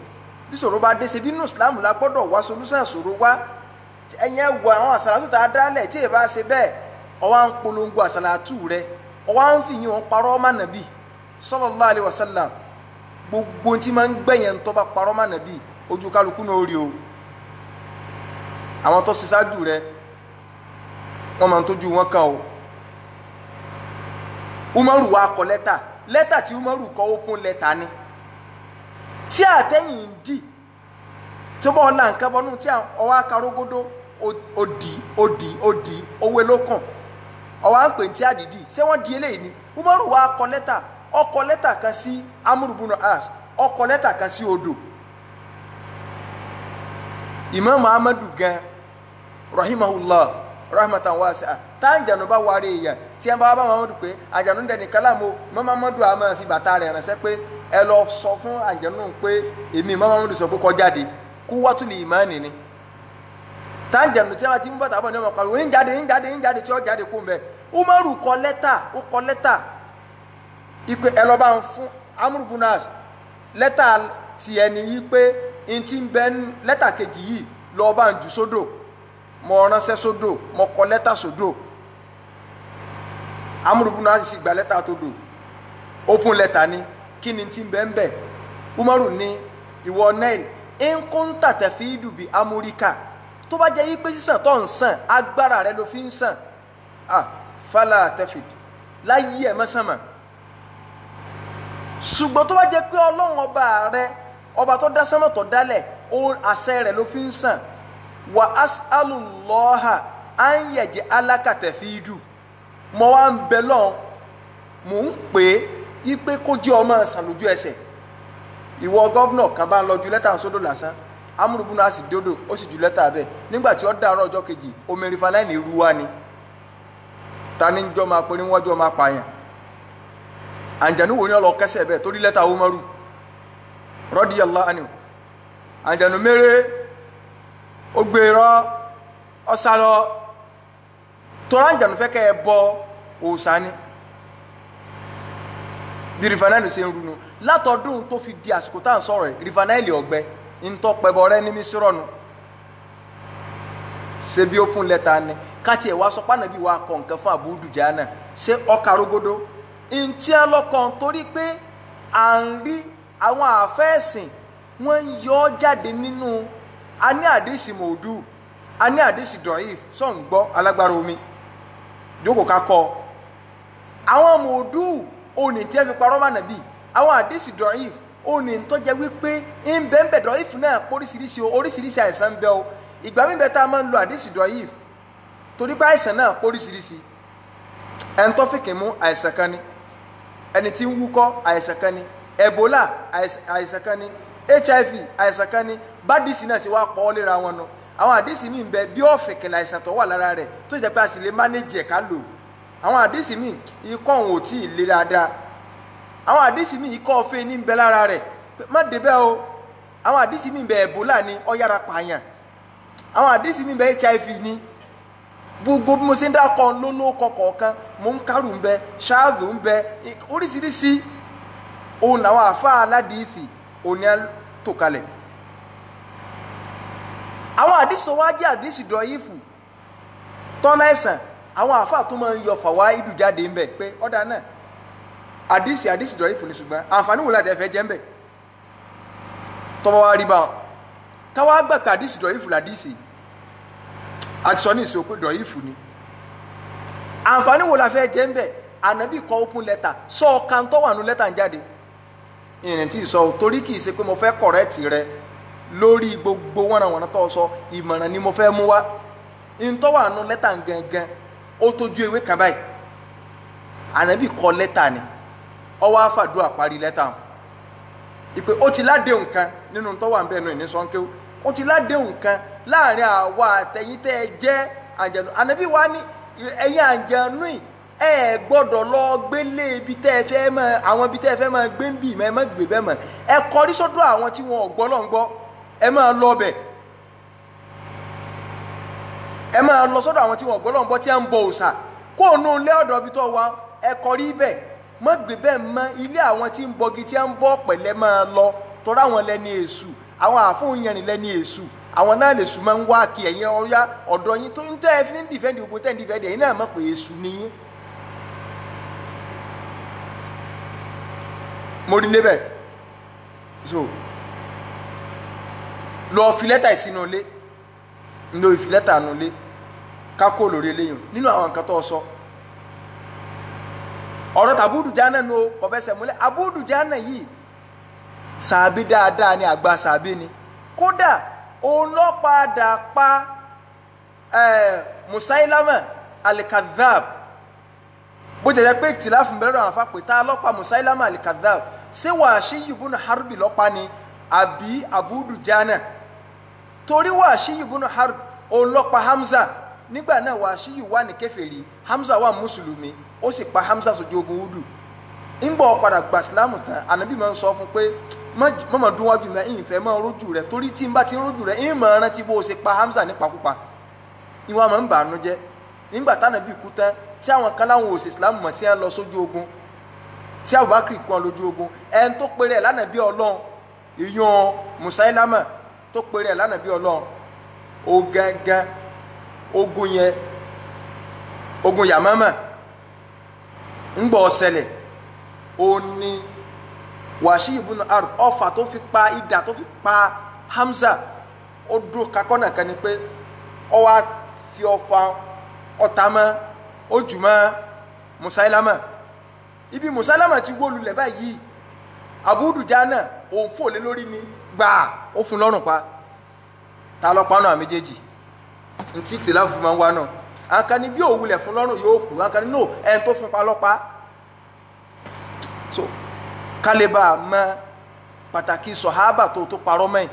bí ṣòro bá dé, ṣe bí nínú Islam la gbọ́dọ̀ wá solúsàn ṣòro wá. Ẹ̀yìn ẹ̀ wọ àwọn àsàlátù tá a dálẹ̀ tí èèbá ṣe bẹ́ẹ̀, ọwọ́ à ń polongo àsàlátù rẹ, ọwọ́ à ń fi yín wọn parọ́ ọmọ nàbì sallallahu alaihi wasallam. Gbogbo tí máa ń gbẹ̀yẹn tó bá parọ́ ọmọ nàbì ojú kálukú náà rí o. Àwọn tó ṣe ṣáájú rẹ wọ́n máa ń tójú wọn kan o. Umaru wa kọ lẹ́tà, lẹ́tà tí Umaru kọ open lẹ́tà ni tí àtẹ̀yìn ń dì tó bá ọ̀la nǹkan bọ́nú tí ọwọ́ akarógódó òdì òdì òdì owó lókàn ọwọ́ à ń pè ní tí àdìdì ṣé wọ́n di eléyìí ni. Umaru wa kọ lẹ́tà, ó kọ lẹ́tà kan sí Amru bunu As, ó kọ lẹ́tà kan sí odò. Imam Ahmadu gan rahimahullah rahmatan wasi'a, táǹjànú bá wárí èèyàn tí ẹ bá bá Muhammadu pé àjànú ń dẹni kálámù, Muhammadu a máa fi bàtà rẹ̀ ránṣẹ́ pé ẹ lọ sọ fún àjànú pé èmi Muhammadu sọ pé kó jáde, kú wátúlì ìmánì ni. Táǹjànú tí a ti mú bàtà bọ̀ ní ọmọ kan ń jáde ń jáde ń jáde tí ó jáde kú mbẹ. Umaru kọ lẹ́tà, ó kọ lẹ́tà ipe ẹ lọ bá ń fún Amru bunu As lẹ́tà tiẹ̀ ni yí pé n ti bẹ lẹ́tà kejì yìí lọ bá ń jù sódò, mo ránṣẹ́ sódò, mo kọ lẹ́tà sódò. Amru bunu As sì gba lẹ́tà tó dò, open lẹ́tà ni. Kí ni ti bẹ ń bẹ? Umaru ní ìwọ Nile nkunta tẹ̀fídù bí amúríkà, tó bá jẹ́ yí pé sísàn tó ń sàn agbára rẹ ló fi ń sàn, fala tẹ̀fíd láyé ẹ̀ mọ́sànmọ́. Ṣùgbọ́n tó bá jẹ́ pé Ọlọ́run ọba rẹ ọba tó dá sánmọ̀ tó dálẹ̀ àṣẹ rẹ̀ ló fi ń sàn, wà as'alullaha an yaj'alaka tẹ̀fídù, mo wá ń bẹ lọ́n mò ń pè é yí pé kó jẹ́ ọmọ sàn lójú ẹsẹ̀. Ìwọ gọ́vnọ̀ kan bá ń lọ ju lẹ́tà sódò lásán, Amru bunu As dódò ó sì ju lẹ́tà bẹ́ẹ̀. Nígbà tí ó dàárọ̀ ọjọ́ kejì omi River Nile ru wá ni. Ta ni ń jọ́ máa pè ní wọ́n jọ́ máa pààyàn? Àǹjànú wo ni ó lọ kẹsẹ̀ bẹ́ẹ̀ torí lẹ́tà Umaru radiyallahu anhu. Àǹjànú méré ó gbé irọ́ ọ̀sá lọ tọ́lá àǹjànú fẹ́ kẹ́ ẹ bọ òòṣà ni. Bí River Nile ṣe ń runu látọdún tó fi di àsìkò tá à ń sọ̀rọ̀ ẹ̀, River Nile ọ̀gbẹ ntọ́ pẹ̀bọ rẹ ní Mísírọ̀nù. Ṣe bí open letter ni káti ẹ̀ wá sọ pànàbí wa kọ̀ nǹkan fún Abu Dujana, ṣé ọkà rógódó ntí ẹ lọ́kàn torí pé à ń rí àwọn àfẹ́ẹ̀sìn wọ́n ń yọ ọ́ jáde nínú a ní àdìsí mòdù, a ní àdìsí dọ̀yìf sọ̀ ń gbọ́ alágbára omi jókòó ká kọ́ àwọn mòdù òní tí ẹ fi parọ́ mọ́ Ànábì, àwọn àdìsí dọ̀yìf òní tó jẹ́ wípé ń bẹ́ẹ̀ bẹ́ẹ̀ dọ̀yìf náà póríṣiríṣi oríṣiríṣi àìsàn ń bẹ o. Ìgbà mi bẹ tá a máa ń lo àdìsí dọ̀yìf torí pé àìsàn náà póríṣiríṣi. Ẹni tó fìkì mú àìsàn kan ni, ẹni tí ń wúkọ́ àìsàn kan ni, Ebola àìsàn kan ni, HIV àìsàn kan ni. Bádìsí náà sì wá pọ̀ léra wọn nu. Àwọn àdìsí mi ń bẹ bí ọ̀fìnkì àìsàn tó wà lára rẹ̀ tó jẹ́ pé a sì lè mánéjì ẹ̀ ká lò. Àwọn àdìsí mi ikọ́ òun ò tí ì le dáadáa. Àwọn àdìsí mi ikọ́ ọ̀fẹ́ ní ń bẹ lára rẹ̀ má débẹ̀ o. Àwọn àdìsí mi ń bẹ Ebola ni ó yára pààyàn. Àwọn àdìsí mi ń bẹ HIV ni. Gbogbo bí mo ṣe ń dákọ lólókọ kọ̀ọ̀kan, mo ń kárù ń bẹ, ṣáàzù ń bẹ, oríṣiríṣi òun làwọn àáfàá aládìísì òní tó kalẹ̀. Àwọn àdìsí wa jẹ́ àdìsí dọ̀yìfù Tọ́lá ẹ̀sán àwọn àáfàá tó máa ń yọ fàwa ìdù jáde ń bẹ̀ pé ọ̀dà náà àdìsí àdìsí dọ̀ ìfòní ṣùgbọ́n àǹfààní wò láti ẹ̀fẹ́ jẹ́ ń bẹ̀ tọ́wọ́ wá rí bá wọn káwá gbà pé àdìsí dọ̀ ìfò làdìsí àti sọ ní ìṣó pé dọ̀ ìfò ni àǹfààní wò la fẹ́ jẹ́ ń bẹ̀. Ànábì kọ open letter sọ ọ̀kan tó wà nù lẹ́tà ń jáde ìrìn tí ì sọ torí kì í ṣe pé mo fẹ́ kọ̀rẹ́ẹ̀tì rẹ lórí gbogbo wọnàwọnà tó sọ, ìmọ̀ràn ni mo fẹ́ mú wá. Ntọ́ wà nù lẹ́tà gangan ó tójú ewé kan báyìí. Ànábì kọ lẹ́tà ni ó wá fàdúrà parí lẹ́tà hàn ìpè ó ti ládéhùn kan nínú ntọ́ wà nbẹ̀ nù ní sọ́nkéwù, ó ti ládéhùn kan láàrin àwa àtẹ̀yìn tẹ́ ẹ jẹ́ àǹjẹ̀nù. Ànábì wa ní ẹ̀yin àǹjẹ̀nù yìí ẹ gbọ́dọ̀ lọ gbélé ibi tẹ́ ẹ fẹ́ mọ àwọn ibi tẹ́ ẹ fẹ́ mọ gbé ń bì mọ́ ẹ má gbé bẹ́ẹ̀ mọ́, ẹ kọrí sọ́dọ̀ àwọn tí wọn ò gbọ́ lọ́n gbọ́, ẹ máa lọ bẹ̀, ẹ máa lọ sọ́dọ̀ àwọn tí wọn ò gbọ́ lọ́n gbọ́ tí à ń bọ òòṣà kó nu ilé ọ̀dọ̀ ibi tó wà, ẹ kọrí bẹ̀, má gbé bẹ́ẹ̀ mọ́. Ilé àwọn tí ń bọgi tí à ń bọ pẹ̀lẹ́ máa lọ, tọ́ra àwọn lẹ́ni èṣù, àwọn àfóúnyẹ̀rìn lẹ́ni èṣù, àwọn náà lè sùn máa ń wá kí ẹ̀yin ọ̀yá ọ̀dọ̀ yín tó ń tẹ́ ẹ fi ń dìfẹ́ǹdì gbogbo tẹ́ ń dìfẹ́ǹdì ẹ̀yin náà mọ̀ pé èṣù ni yín. Mo rí lébẹ̀ so lọ fi lẹ́tà ìsínú ilé, ń lo fi lẹ́tà nù ilé kákó lórí eléyìn nínú àwọn nǹkan tó sọ. Ọ̀rọ̀ tàbúdù jánà nu kò fẹsẹ̀ múlẹ̀. Abúdù jánà yìí sàbí dáadáa ni, àgbà sàbí ni, kódà òun ló padà pa Musailama al-Kadhab. Bó jẹ́ pé tìláfù bẹ̀rẹ̀ àwọn afápè tá a lọ́pa Musailama al-Kadhab, ṣé Wahshi ibn Harbi lọ́pa ni àbí Abu Dujana? Torí Wahshi ibn Harb òun lọ́pa Hamza. Nígbà náà Wahshi wà ní kèfèrí, Hamza wà mùsùlùmí, ó sì pa Hamza sójú ogun Udu. Ńgbọ́ padà gba Ìsìlámù tán, ànábì máa ń sọ fún pé mọ́mọ́ dún wájú mi, ìfẹ́ máa rójú rẹ̀, torí tí n bá ti rójú rẹ̀ ń máa rántí bó o ṣe pa Hamza nípakúpa. Ìwà máa ń bàánú jẹ́. Nígbà tánàbì kú tán, tí àwọn kan láwọn ò ṣe Ìsìlámù mọ̀ tí wọ́n lọ sójú ogun, tí Abubakar kú wọn lójú ogun, ẹni tó péré ẹ̀ lánàbí Ọlọ́run, ìyún Musailama tó péré ẹ̀ lánàbí Ọlọ́run, ó gángan ogun yẹn, ogun Yamama ńgbọ́ ọ̀sẹ̀lẹ̀, ó ní Wahshi ibn Harb ọfà tó fi pa idà tó fi pa Hamza, ó dúró kakọ́nà kan ni pé ó wá fi ọfà ọ̀tá mọ́ ó jù mọ́ Musailama. Ibi Musailama ti wó lulẹ̀ báyìí, Abu Dujana òun fò lé lórí ni gbà ó fún lọ́rùn pa. Ta ló pa náà méjèèjì? Ntí tìlá fún máa ń wá náà. Àǹkàní bí òwúlẹ̀ fún lọ́rùn yóò kú, àǹkàní no ẹni tó fún pa lọ́pa. So kálíbà mọ pàtàkì sọ̀hábà tó parọ́ mẹ́yìn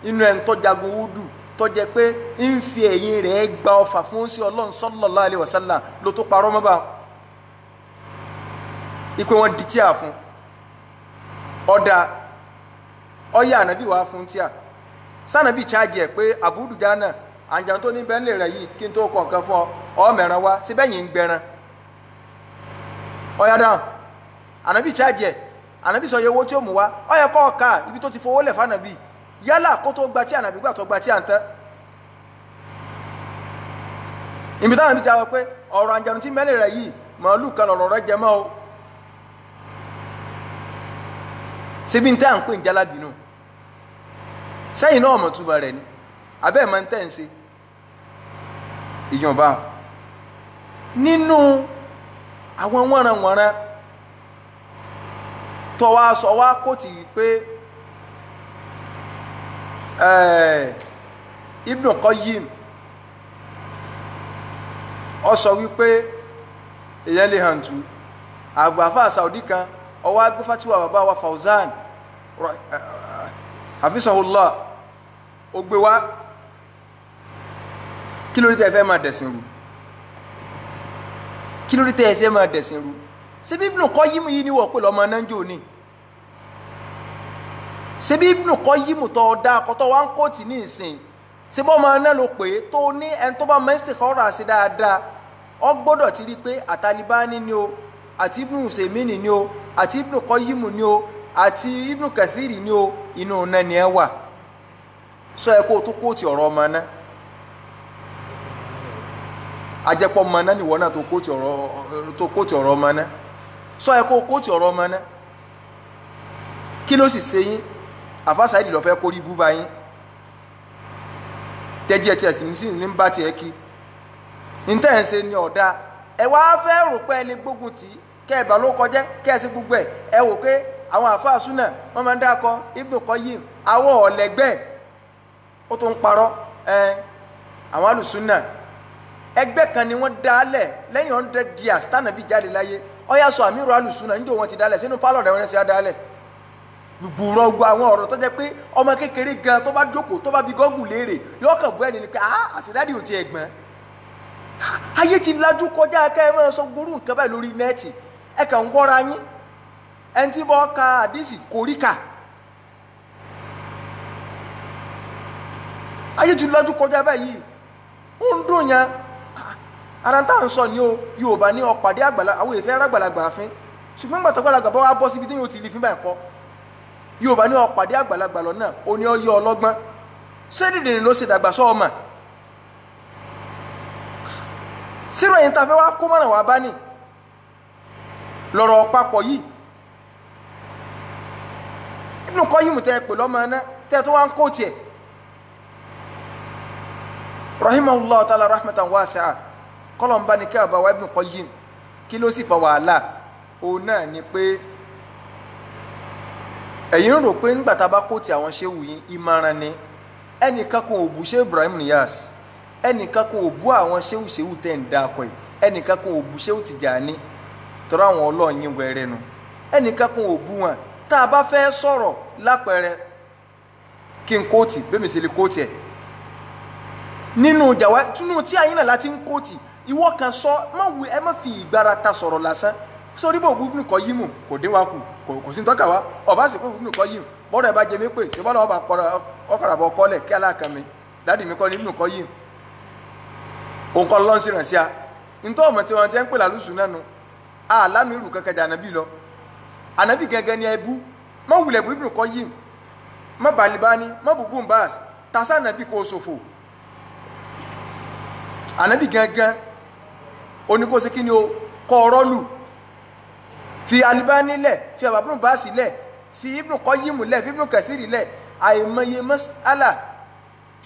inú ẹni tó jagun Udu tó jẹ́ pé ń fi ẹ̀yìn rẹ̀ gba ọfà fún sí Ọlọ́run sallallahu alaihi wasallam ló tó parọ́ mọ́ bá ipe wọn di tíà fún ọ̀dà ọ̀yà ànábì wàá fún tíà sànàbì chájì ẹ̀ pé Abu Dujana àǹjàn tó ní bẹ́ńlẹ̀ rẹ̀ yìí kí n tó kọ̀ nǹkan fún ọ ọ mẹ́ran wá síbẹ̀ yìí ń gbẹran ọ̀yà dáhùn. Ànábì chájì ẹ̀, ànábì sọ iye owó tí ó mú wá, ó yẹ kó ọ̀ka ibi tó ti fowó lẹ̀ fànàbì yálà kó tó gba tí ànàbì gbà tó gba tí à ń tẹ́. Ibi táwọn àbí ti sọ pé ọ̀rọ̀ àǹjànú tí mẹ́lẹ̀ rẹ̀ yìí màálù kan lọ̀rọ̀ rẹ̀ jẹ mọ́ o. Ṣebí ń tẹ́ à ń pè ń jálábì nù sẹ́yìn náà ọmọ túbọ̀ rẹ̀ ni abẹ́ ẹ̀ máa ń tẹ́ ń ṣe ìyọ̀nba nínú àwọn wọ́nranwọ̀nran tó wá sọ wá kóòtù pé Ibn Qayyim ó sọ wípé èyàn lè hàn tú àgbàfà Saudi kan ọwọ́ agbófátíwà bàbá wa Fawzan hafizahullah ó gbé wá. Kí ló dé tẹ́ fẹ́ máa dẹ̀sìn rú? Kí ló dé tẹ́ fẹ́ máa dẹ̀sìn rú? Ṣebí Ibn Qayyim yìí ni wọ́n pè lọ́mọ náà ń jò ní? Ṣebí Ibn Qayyim tó dá akọ́tọ́ wa ń kóòtì ní ìsìn, ṣebí ọmọ náà ló pè é tó ní ẹni tó bá mọ istikhara ṣe dáadáa ọ gbọ́dọ̀ ti rí pé àtàlíbáni ni o, àti Ibn Usaymin ni o, àti Ibn Qayyim ni o, àti Ibn Kathiri ni o, inú náà ni ẹ wà. Sọ ẹ kó o tó kóòtì ọ̀rọ̀ ọmọ náà. Ajẹ́pọ̀ ọmọ náà nìwọ náà tó kóòtù ọ̀rọ̀ ọmọ náà. Sọ ẹ kó kóòtù ọ̀rọ̀ ọmọ náà. Kí ló sì ṣe yín? Àfáà Saheed ló fẹ́ kórí bú bá yín. Tẹ́jú ẹ̀ tí ẹ̀ sì ní bá tiẹ̀ kí. Ntẹ́ ẹ̀ ń ṣe ni ọ̀dà. Ẹ wá fẹ́ rò pé ẹ lè gbógun tì í, kẹ́ ẹ bá ló kọjẹ́, kẹ́ ẹ sí gbogbo ẹ̀. Ẹ wò pé àwọn àfáà súnà wọ́n máa ń dákọ Ibn Qayyim, àwọn ọ̀lẹ́gbẹ́ ó tún ń parọ́. Ẹ àwọn alùsúnà ẹgbẹ́ kan ni wọ́n dálẹ̀ lẹ́yìn 100 years tánàbí jáde láyé. Ọ̀yà sọ àmírù alùsúnà níjọ́ wọn ti dálẹ̀ sínú pálọ̀ rẹ̀ wọ́n ti dálẹ̀. Gbùrọ̀ gbọ́ àwọn ọ̀rọ̀ tó jẹ́ pé ọmọ kékeré gan tó bá jókòó tó bá bi gọ́gùn léèrè yóò kàn bọ́ ẹni ni pé àṣìdádì ò ti ẹ̀gbọ́n. Ayé ti lajú kọjá ká ẹ máa sọ gbórú nǹkan báyìí lórí nẹ́ẹ̀tì. Ẹ kàn ń wọ́ra yín. Ẹni tí bọ́ ka àdìsí kòríkà. Ayé ti lajú kọjá báyìí. Ó ń dùn yẹn. Ara tá à ń sọ ni o, Yorùbá ní ọ̀pàdé àgbàlagbà, àwọn èèfẹ́ àgbàlagbà àfin. Ṣùgbọ́n gbàtọ́ àgbàlagbà bá wá bọ́ síbi tí yóò ti rí fín báyìí kọ́. Yorùbá ní ọ̀pàdé àgbàlagbà lọ́nà, ó ní ọyọ́ ọlọ́gbọ́n. Ṣé dìdìrín ló ṣe dàgbà sọ́ọ̀mà? Sírò yìí ta fẹ́ wá kó mọ̀ràn wá bá ní lọ́rọ̀ papọ̀ yìí. Ibn Qayyim tẹ́ pè lọ́mọ ẹ̀ná tẹ́ tó wá ń kó tiẹ̀. Rahimahullah ta'ala rahmatan wasi'a. Kọ́lọ̀ ń bá ní kí àbáwá Ibn Qayyim kí ló sì fa wàhálà? Òun náà ni pé ẹ̀yin ń rò pé nígbà tá a bá kó ti àwọn ṣéwù yín ìmọ̀ràn ni. Ẹnìkan kan ò bú ṣé Ibrahim Niyas, ẹnìkan kan ò bú àwọn ṣéwù ṣéwù tẹ̀ ń da akọ yìí, ẹnìkan kan ò bú ṣéwù Tìjàní tọ́ra àwọn ọlọ́ọ̀yìn wẹ̀rẹ̀ nu, ẹnìkan kan ò bú wọn. Tá a bá fẹ́ sọ̀rọ̀ lápẹẹrẹ kí n kóòtì bẹ́ẹ̀ mi sì lè kóòtì ẹ̀ nínú jàwá túnú tí àyín náà láti ń kóòtì. Ìwọ kan sọ má wù ẹ má fi ìgbára ta sọ̀rọ̀ lásán. Sórí bò Ibn Qayyim kò dín wa kù, kò sí tọ́ka wa. Ọba sì pé Ibn Qayyim bọ́dọ̀ ẹ bá jẹ mí pé ṣé bọ́dọ̀ ọba ọkọ̀rọ̀ àbọ̀ kọ́lẹ̀ kí aláàkàn mi dáàdì mi kọ́ ní Ibn Qayyim. Òun kọ́ lọ́n sí ràn sí a. Ntọ́ ọmọ tí wọ́n ti ń pè lálùsùn náà nu. Àlámìrù kankan jà ànábì lọ. Ànábì gẹ́gẹ́ ni ẹbú. Má wulẹ̀ bú Ibn Qayyim, má Balibani, má bùbú Baz, tasa ànábì kò ṣòfò. Ànábì gẹ́gẹ́ oníkóse kí ni o kọ́ ọ̀rọ̀ lù. Fi Alibani lẹ̀, fi Ibn Baz lẹ̀, fi Ibn Qayyim lẹ̀, fi Ibn Kathir lẹ̀. Àìmọye mas'ala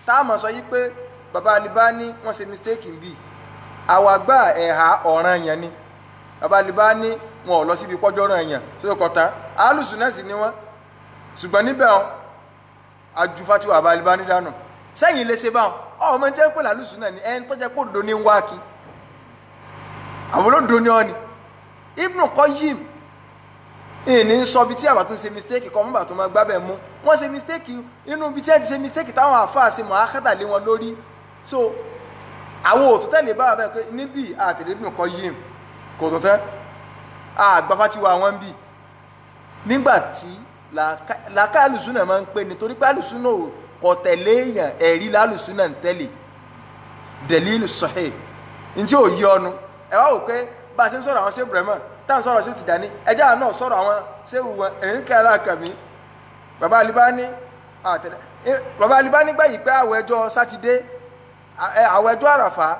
tá a mọ̀ sọ yí pé baba Alibani wọ́n ṣe mistake bí. Àwa gbà ẹ̀hà ọ̀ràn yẹn ni. Baba Alibani wọn ò lọ síbi pọ́jọ́ ọ̀ràn yẹn tó kọ̀tà. Alùsùn náà sì ni wọ́n. Ṣùgbọ́n níbẹ̀ wọn aju fatiwa baba Alibani dànù. Sẹ́yìn lè ṣe báwọn. Ọmọ jẹ́ pé làlùsùn náà ni ẹni tó jẹ́ pé òdodo ní ń wá kí. Àwọn olódo ni ọ ni. Ibn Qayyim ìní sọ bí tí àbá tún ṣe mistake kọ́ mọ́bà tó máa gbábẹ̀ mú. Wọ́n ṣe mistake inú bí tí ẹ ti ṣe mistake táwọn àáfàá ṣe mọ̀ ákàtà lé wọn lórí. So àwọn òtún tẹ̀lé bá bẹ́ẹ̀ pé níbí àtẹ̀lé Ibn Qayyim kò tó tẹ́ àgbàfà tí wà wọ́n bì. Nígbà tí làákà alùsùnà máa ń pè nítorí pé alùsùnà kò tẹ̀lé èèyàn, ẹ̀rí lálùsùnà ń tẹ̀lé dalilu sahih. Ntí ò yí ọnu ẹ wá wò pé bá a ṣe ń sọ̀rọ̀ àwọn ṣé Ibrahim tá à ń sọ̀rọ̀ ṣé Tìjàní ẹjẹ́ àná sọ̀rọ̀ àwọn ṣé wọn èyí kẹ́ aláàkàmí. Bàbá Alibani àtẹ̀lé bàbá Alibani gbà yìí pé àwọ̀ ẹjọ́ sátidé, àwọ̀ ẹjọ́ àràfà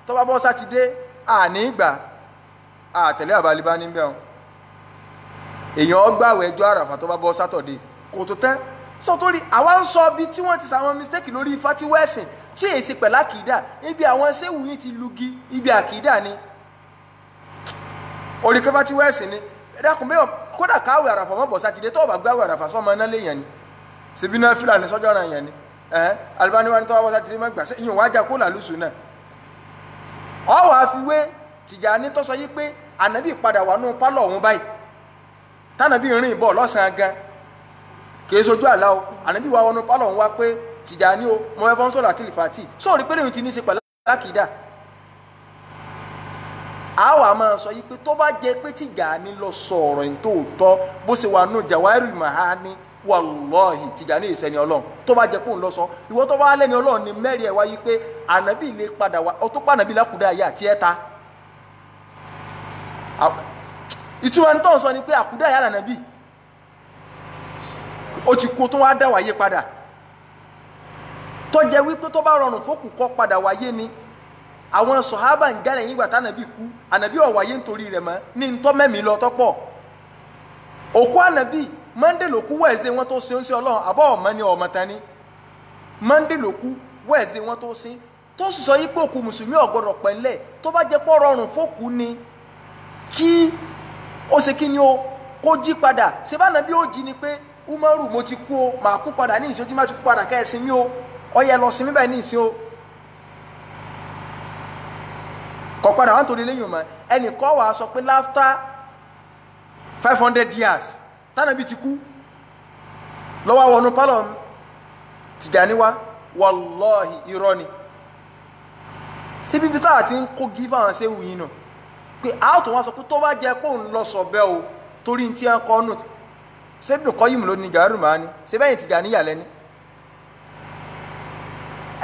tó bá bọ́ sátidé àní ìgbà àtẹ̀lé bàbá Alibani bẹ́ẹ̀ o. Èèyàn gbà àwọ̀ ẹjọ́ àràfà tó bá bọ́ sátọ̀dé kò tó tẹ́. Sọ torí àwa ń sọ bí tí wọ́n ti sàwọn mistake lórí fatiwẹ́sìn tí èsì pẹ̀lú àkìdá ibi àwọn sẹ́wù yìí ti lugi ibi àkìdá ni orí kẹfà tí wẹ́ẹ̀sì ni. Ẹ̀dàkùn bẹ́ẹ̀ kódà káwé àràfà mọ́ bọ̀ sátidé tó bá gbáwé àràfà sọ́mọ iná léèyàn ni ṣèbí náà fìlàní sọ́jọ́ ọ̀ràn yẹn ni. Alibani wa ni tó bá bọ́ sátidé má gbà ìyẹn wájà kó làlùsùn náà. Ọ wàá fi wé Tìjàní tó sọ yí pé ànábì padà wà nù pálọ̀ ọ̀hún báyìí tànàbí rìn bọ̀ lọ́sàn-án gan kì í sojú àlá o. Ànábì wà wọnú pálọ̀ ọ̀hún wá pé Tìjàní o mo fẹ́ fọ́n sọ̀rọ̀ àti lìfàtì sóòrí pé lèyìn ti ní í ṣe pẹ̀lú àkìdá. Àwa máa sọ yìí pé tó bá jẹ pé Tìjàní lọ sọ ọ̀rọ̀ yìí tó tọ́ bó ṣe wà nù Jawahirul Ma'ani wàlọ́ọ̀hì Tìjàní ìsẹ́ni Ọlọ́run tó bá jẹ pé òun lọ sọ ìwọ tó bá lẹ́ni Ọlọ́run ni mẹ́rin ẹ̀ wá yìí pé ànábì lè padà wá ọ tó pa ànábì lákùdá ayé àti ẹ̀ta. Ìtumọ̀ ní tó ń sọ ni pé àkùdá ayé ànábì ó ti kú tó wá dá wáyé padà tó jẹ wípé tó bá rọrùn fókù kọ́ padà wáyé ni Àwọn sọ̀hábà ń gálẹ̀ yín gbà tánàbí kú, ànàbí ọ̀wáyé nítorí rẹ̀ mọ́ ní ntọ́ mẹ́mí lọ tọ́pọ̀. Òkú ànàbí Monday ló kú, Wednesday wọn tó sin ó ń sin Ọlọ́run, àbọ̀ ọ̀mọ́ ni ọ̀mọ́ ta ni. Monday ló kú, Wednesday wọn tó sin, tó sì sọ yí pé òkú mùsùlùmí ò gbọdọ̀ pẹ̀lẹ́. Tó bá jẹ́ pọ́ rọrùn fókù ni kí ó ṣe kí ni o kó jí padà. Ṣé bá nàbí ó jí ni pé Umaru mo ti kú o, màá kú padà ní ìsìn, tí má ti kú padà kẹ́ ẹ sinmi o, ó yẹ lọ sinmi báyìí ní ìsìn o. Kọ̀ padà wà nítorí lẹ́yìn ọmọ ẹnì kọ́ wàá sọ pé láftà 500 years tánàbí ti kú lọ́wọ́ àwọn pálọ̀ Tìjàní wá, wàlọ́ọ̀hì irọ́ ni. Sí bíbí táà ti ń kó gífà hàn sí ìwòyìn nù pé a tó wá sọ pé tó bá jẹ́ pé òun lọ sọ bẹ́ẹ̀ o, torí tí wọ́n kọ́ nù sẹ́bìnì kọ́ yìí ló ní gàárù màá ní ṣé bẹ́yìn Tìjàní yà lẹ́ni.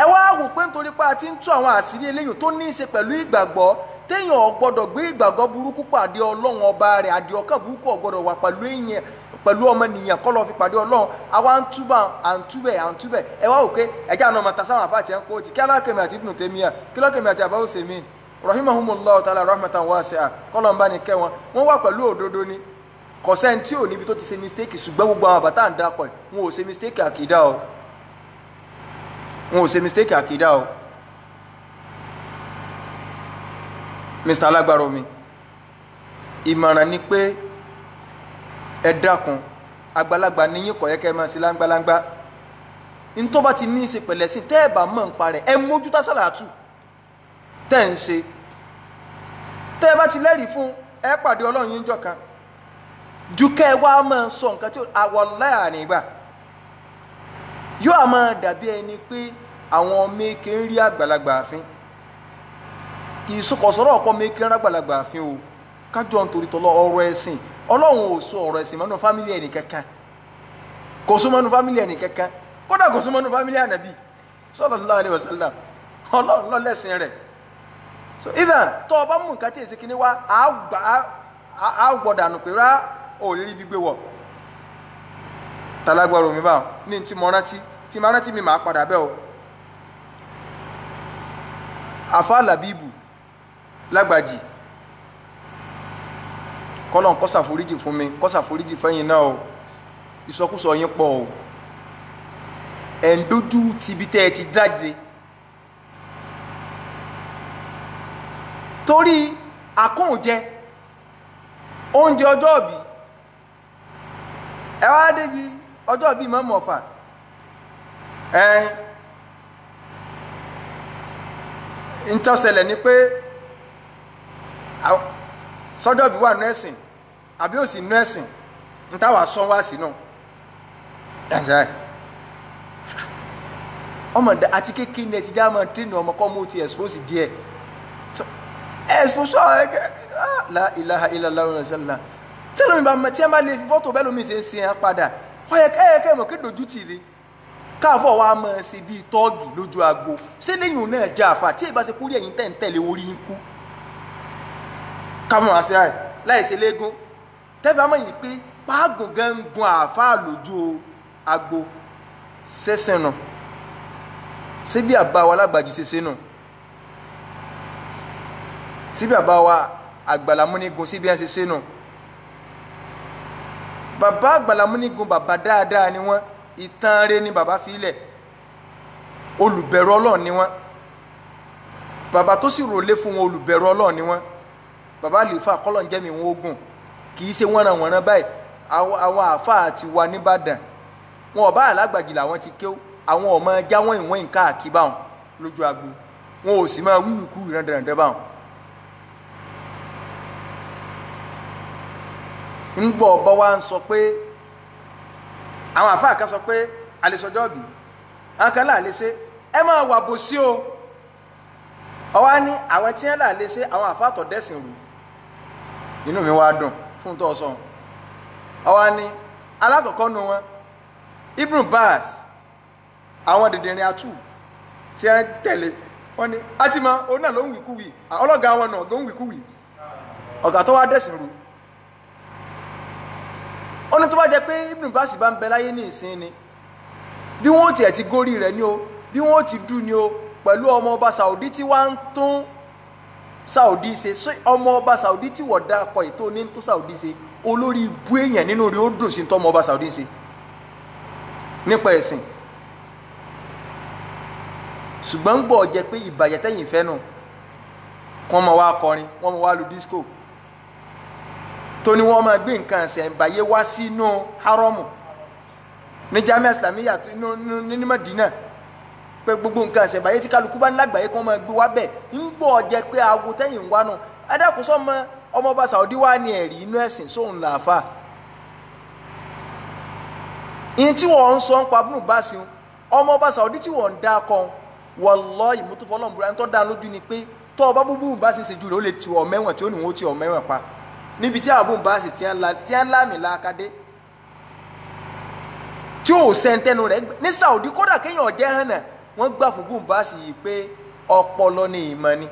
Ẹ wá wò pé nítorí pé a ti ń tú àwọn àṣírí eléyìí tó ní í ṣe pẹ̀lú ìgbàgbọ́, téèyàn ò gbọ́dọ̀ gbé ìgbàgbọ́ burúkú pàdé Ọlọ́run ọba rẹ̀, àdìọ́kàn burúkú ò gbọ́dọ̀ wà pẹ̀lú èèyàn pẹ̀lú ọmọnìyàn kọ́ lọ́ọ́ fi pàdé Ọlọ́run. Àwa ń túbà à ń túbẹ̀ à ń túbẹ̀. Ẹ wá wò pé ẹjẹ́ àná ọmọ tasáwọn àfa àti ẹ̀ńkó ti kí alákèmí àti Ibn Taymiyyah, kí lọ́kèmí àti Abu Usaymin rahimahumullahu ta'ala rahmatan wasi'a, kọ́lọ̀ ń bá ní kẹ́ wọn, wọ́n wà pẹ̀lú òdodo ni. Kò sẹ́ni tí ò níbi tó ti ṣe mistake, ṣùgbọ́n gbogbo àwọn bàtà ń dakọ̀ wọn ò ṣe mistake àkìdá o, wọn ò ṣe mistake àkìdá o. Mr. Alágbára omi, ìmọ̀ràn ni pé ẹ dákun, àgbàlagbà níyìn kò yẹ kẹ́ ẹ máa ṣe láńgbáláńgbá. Ntọ́ bá ti ní í ṣe pẹ̀lẹ́ sí tẹ́ ẹ bá mọ̀ ń parẹ́, ẹ mójútó sàlátù tẹ́ ń ṣe. Tẹ́ ẹ bá ti lẹ́rìí fún ẹ pàdé Ọlọ́run yín jọ kan. Ju kẹ́ ẹ wá máa sọ nǹkan tí àwọ̀ láyà nígbà yóò máa dàbí ẹni pé àwọn ọmọ èké ń rí àgbàlagbà àfin. Kì í sọkọsọrọ ọ̀pọ̀ ọmọ èké ń rí àgbàlagbà àfin o. Kájọ nítorí tọlọ ọ̀rọ̀ ẹ̀sìn, Ọlọ́run ò sọ ọ̀rọ̀ ẹ̀sìn mọ́nú fámílì ẹnì kankan, kò sọ mọ́nú fámílì ẹnì kankan, kódà kò sọ mọ́nú fámílì ànàbí sallallahu alaihi wasallam. Ọlọ́run lọ́lẹ́sìn rẹ̀. So ethan tó o bá mú nǹkan tí èsì kìíní wá, á gbọ́dọ̀ pé rá ò lè rí gbígbé wọ̀. Talágbára omi báwọn ní tí mo rántí, tí mo rántí mi máa padà bẹ́ẹ̀ o. Àfa Làbíbù Lágbàjì, kọ́lọ́n kó ṣàforíjì fún mi, kó ṣàforíjì fẹ́yìn náà o. Ìsọkúsọ yín pọ̀ o. Ẹ̀ ń dójú tibí tẹ́ ẹ ti dáde. Torí àkóhùnjẹ oúnjẹ ọjọ́ òbí, ẹ wá débi ọjọ́ òbí mọ́mọ́ ọ̀fà, ẹ ń tọ́sẹ̀lẹ̀ ni pé sọ́jọ́ òbí wà nú ẹ̀sìn àbí ò sí nú ẹ̀sìn, ń táwà sọ wá sí náà. Ọmọ àti kékeré ní ẹ ti já máa tẹ́nu ọmọ kọ́ mú ti expose díẹ̀. Expose la ilaha illallah sallallahu. Tẹ́lẹ̀ mi bá mọ tí ẹ bá lè fi fọ́tò bẹ́ẹ̀ lómi ṣe ń sin ẹ padà, wọ́n yẹ kẹ́ mọ̀ kí dojú tì rí. Káàfọ̀ wa máa ṣe bíi tọ́ọ̀gì lójú agbo. Ṣé lẹ́yìn náà já àfà tí ìbá ṣe kúrò ẹ̀yìn tẹ̀ ń tẹ̀lé orí ń kú? Kámọ̀ àṣẹ àì láì ṣe léegun. Tẹ́fẹ̀ àmọ́ yìí pé páàgùn gan ń gun àáfàá lójú agbo ṣẹ́sìn nù. Ṣé bí àbá wa Lágbàjì ṣe ṣe nù? Síbi àbá wa Àgbàlámúnigun síbi ẹ̀ ṣe ṣe nù? Bàbá Àgbàlámúnigun bàbá dáadáa ni wọ́n, ìtàn rẹ̀ ni bàbá fi lẹ̀, olùbẹ̀rù Ọlọ́run ni wọ́n. Bàbá tó sì rọlé fún wọn olùbẹ̀rù Ọlọ́run ni wọ́n. Bàbá àlìfà kọ́lọ̀ ń jẹ́ mi wọn ogun, kì í ṣe wọ́nranwọ̀nran báyìí. Àwọn àáfàá ti wà nìbàdàn, wọn ò bá Alágbàjì làwọn ti kéw, àwọn ọmọ ẹja wọn ìwọ̀n nǹkan àkíbá wọn lójú agbo, wọn ò sì máa wíwìkú ìrandàrandà báwọn. Ń gbọ́ ọba wa ń sọ pé àwọn àfáà kan sọ pé àlesọjọ́ bí àwọn kan láà lè ṣe, ẹ máa wà bò sí o. Ọwá ní àwọn tí wọ́n láà lè ṣe àwọn àfáà tó dẹ́sìn rú. Inú mi wá dùn fún tó sọ. Ọwá ní alákọ̀ọ́kọ́ nu wọn Ibn Baz, àwọn dìndìnrín atú tí wọ́n tẹ̀lé wọ́n ní àtìmọ́ òun náà ló ń wíkúwì, ọlọ́gàá wọn náà ló ń wíkúwì, ọ̀gá tó wá dẹ́sìn rú. Ó ní tó bá jẹ́ pé Ibn Baz bá ń bẹ láyé ní ìsìn ni, bí wọ́n tiẹ̀ ti górí rẹ̀ ni o, bí wọ́n ti dú ni o, pẹ̀lú ọmọ ọba Saudi tí wọ́n ń tún Saudi ṣe. Ọmọ ọba Saudi tí wọ́n dá akọ ètò ní tó Saudi ṣe, olórí ibú èèyàn nínú rẹ̀ ó dùn sí tọmọ ọba Saudi ṣe nípa ẹ̀sìn. Ṣùgbọ́n ń gbọ́ jẹ́ pé ìbàjẹ́ tẹ̀yìn fẹ́ nù, wọ́n máa wá kọrin, wọ́n máa wá lu disco, tó ní wọ́n máa gbé nǹkan ẹ̀sẹ̀ ìbàyé wá sínú haramu ní Jamia Islamiyya ní Madina, pé gbogbo nǹkan ẹ̀sẹ̀ ìbàyé tí kálukú bá ń lágbàáyé kí wọ́n máa gbé wá bẹ̀. Ń gbọ́ jẹ́ pé aago tẹ̀yìn wá nù. Adákùnsọ́ mọ ọmọọba Saudi wá ní ẹ̀rí inú ẹ̀sìn sóun làáfà. Ìyẹn tí wọ́n ń sọ ń pa Ibn Baz, ọmọọba Saudi tí wọ́n ń dá kan, wallahi mo tún fọlọ́n búra, ń tọ́ da lójú ni pé tọ́ ọba búbú bá sì ṣe jù rẹ̀, ó lè ti ọ mẹ́wọ̀n tí ó ní wọ́n ti ọ mẹ́wọ̀n pa níbi tí àbúrò bá sì tí ń lámì lákadé tí ò sẹ́ńtẹ́nu rẹ̀ ní Saudi. Kódà kéèyàn jẹ́ hànà, wọ́n gbà fún bùn bá sì yìí pé ọpọlọ ni ìmọ̀ ni.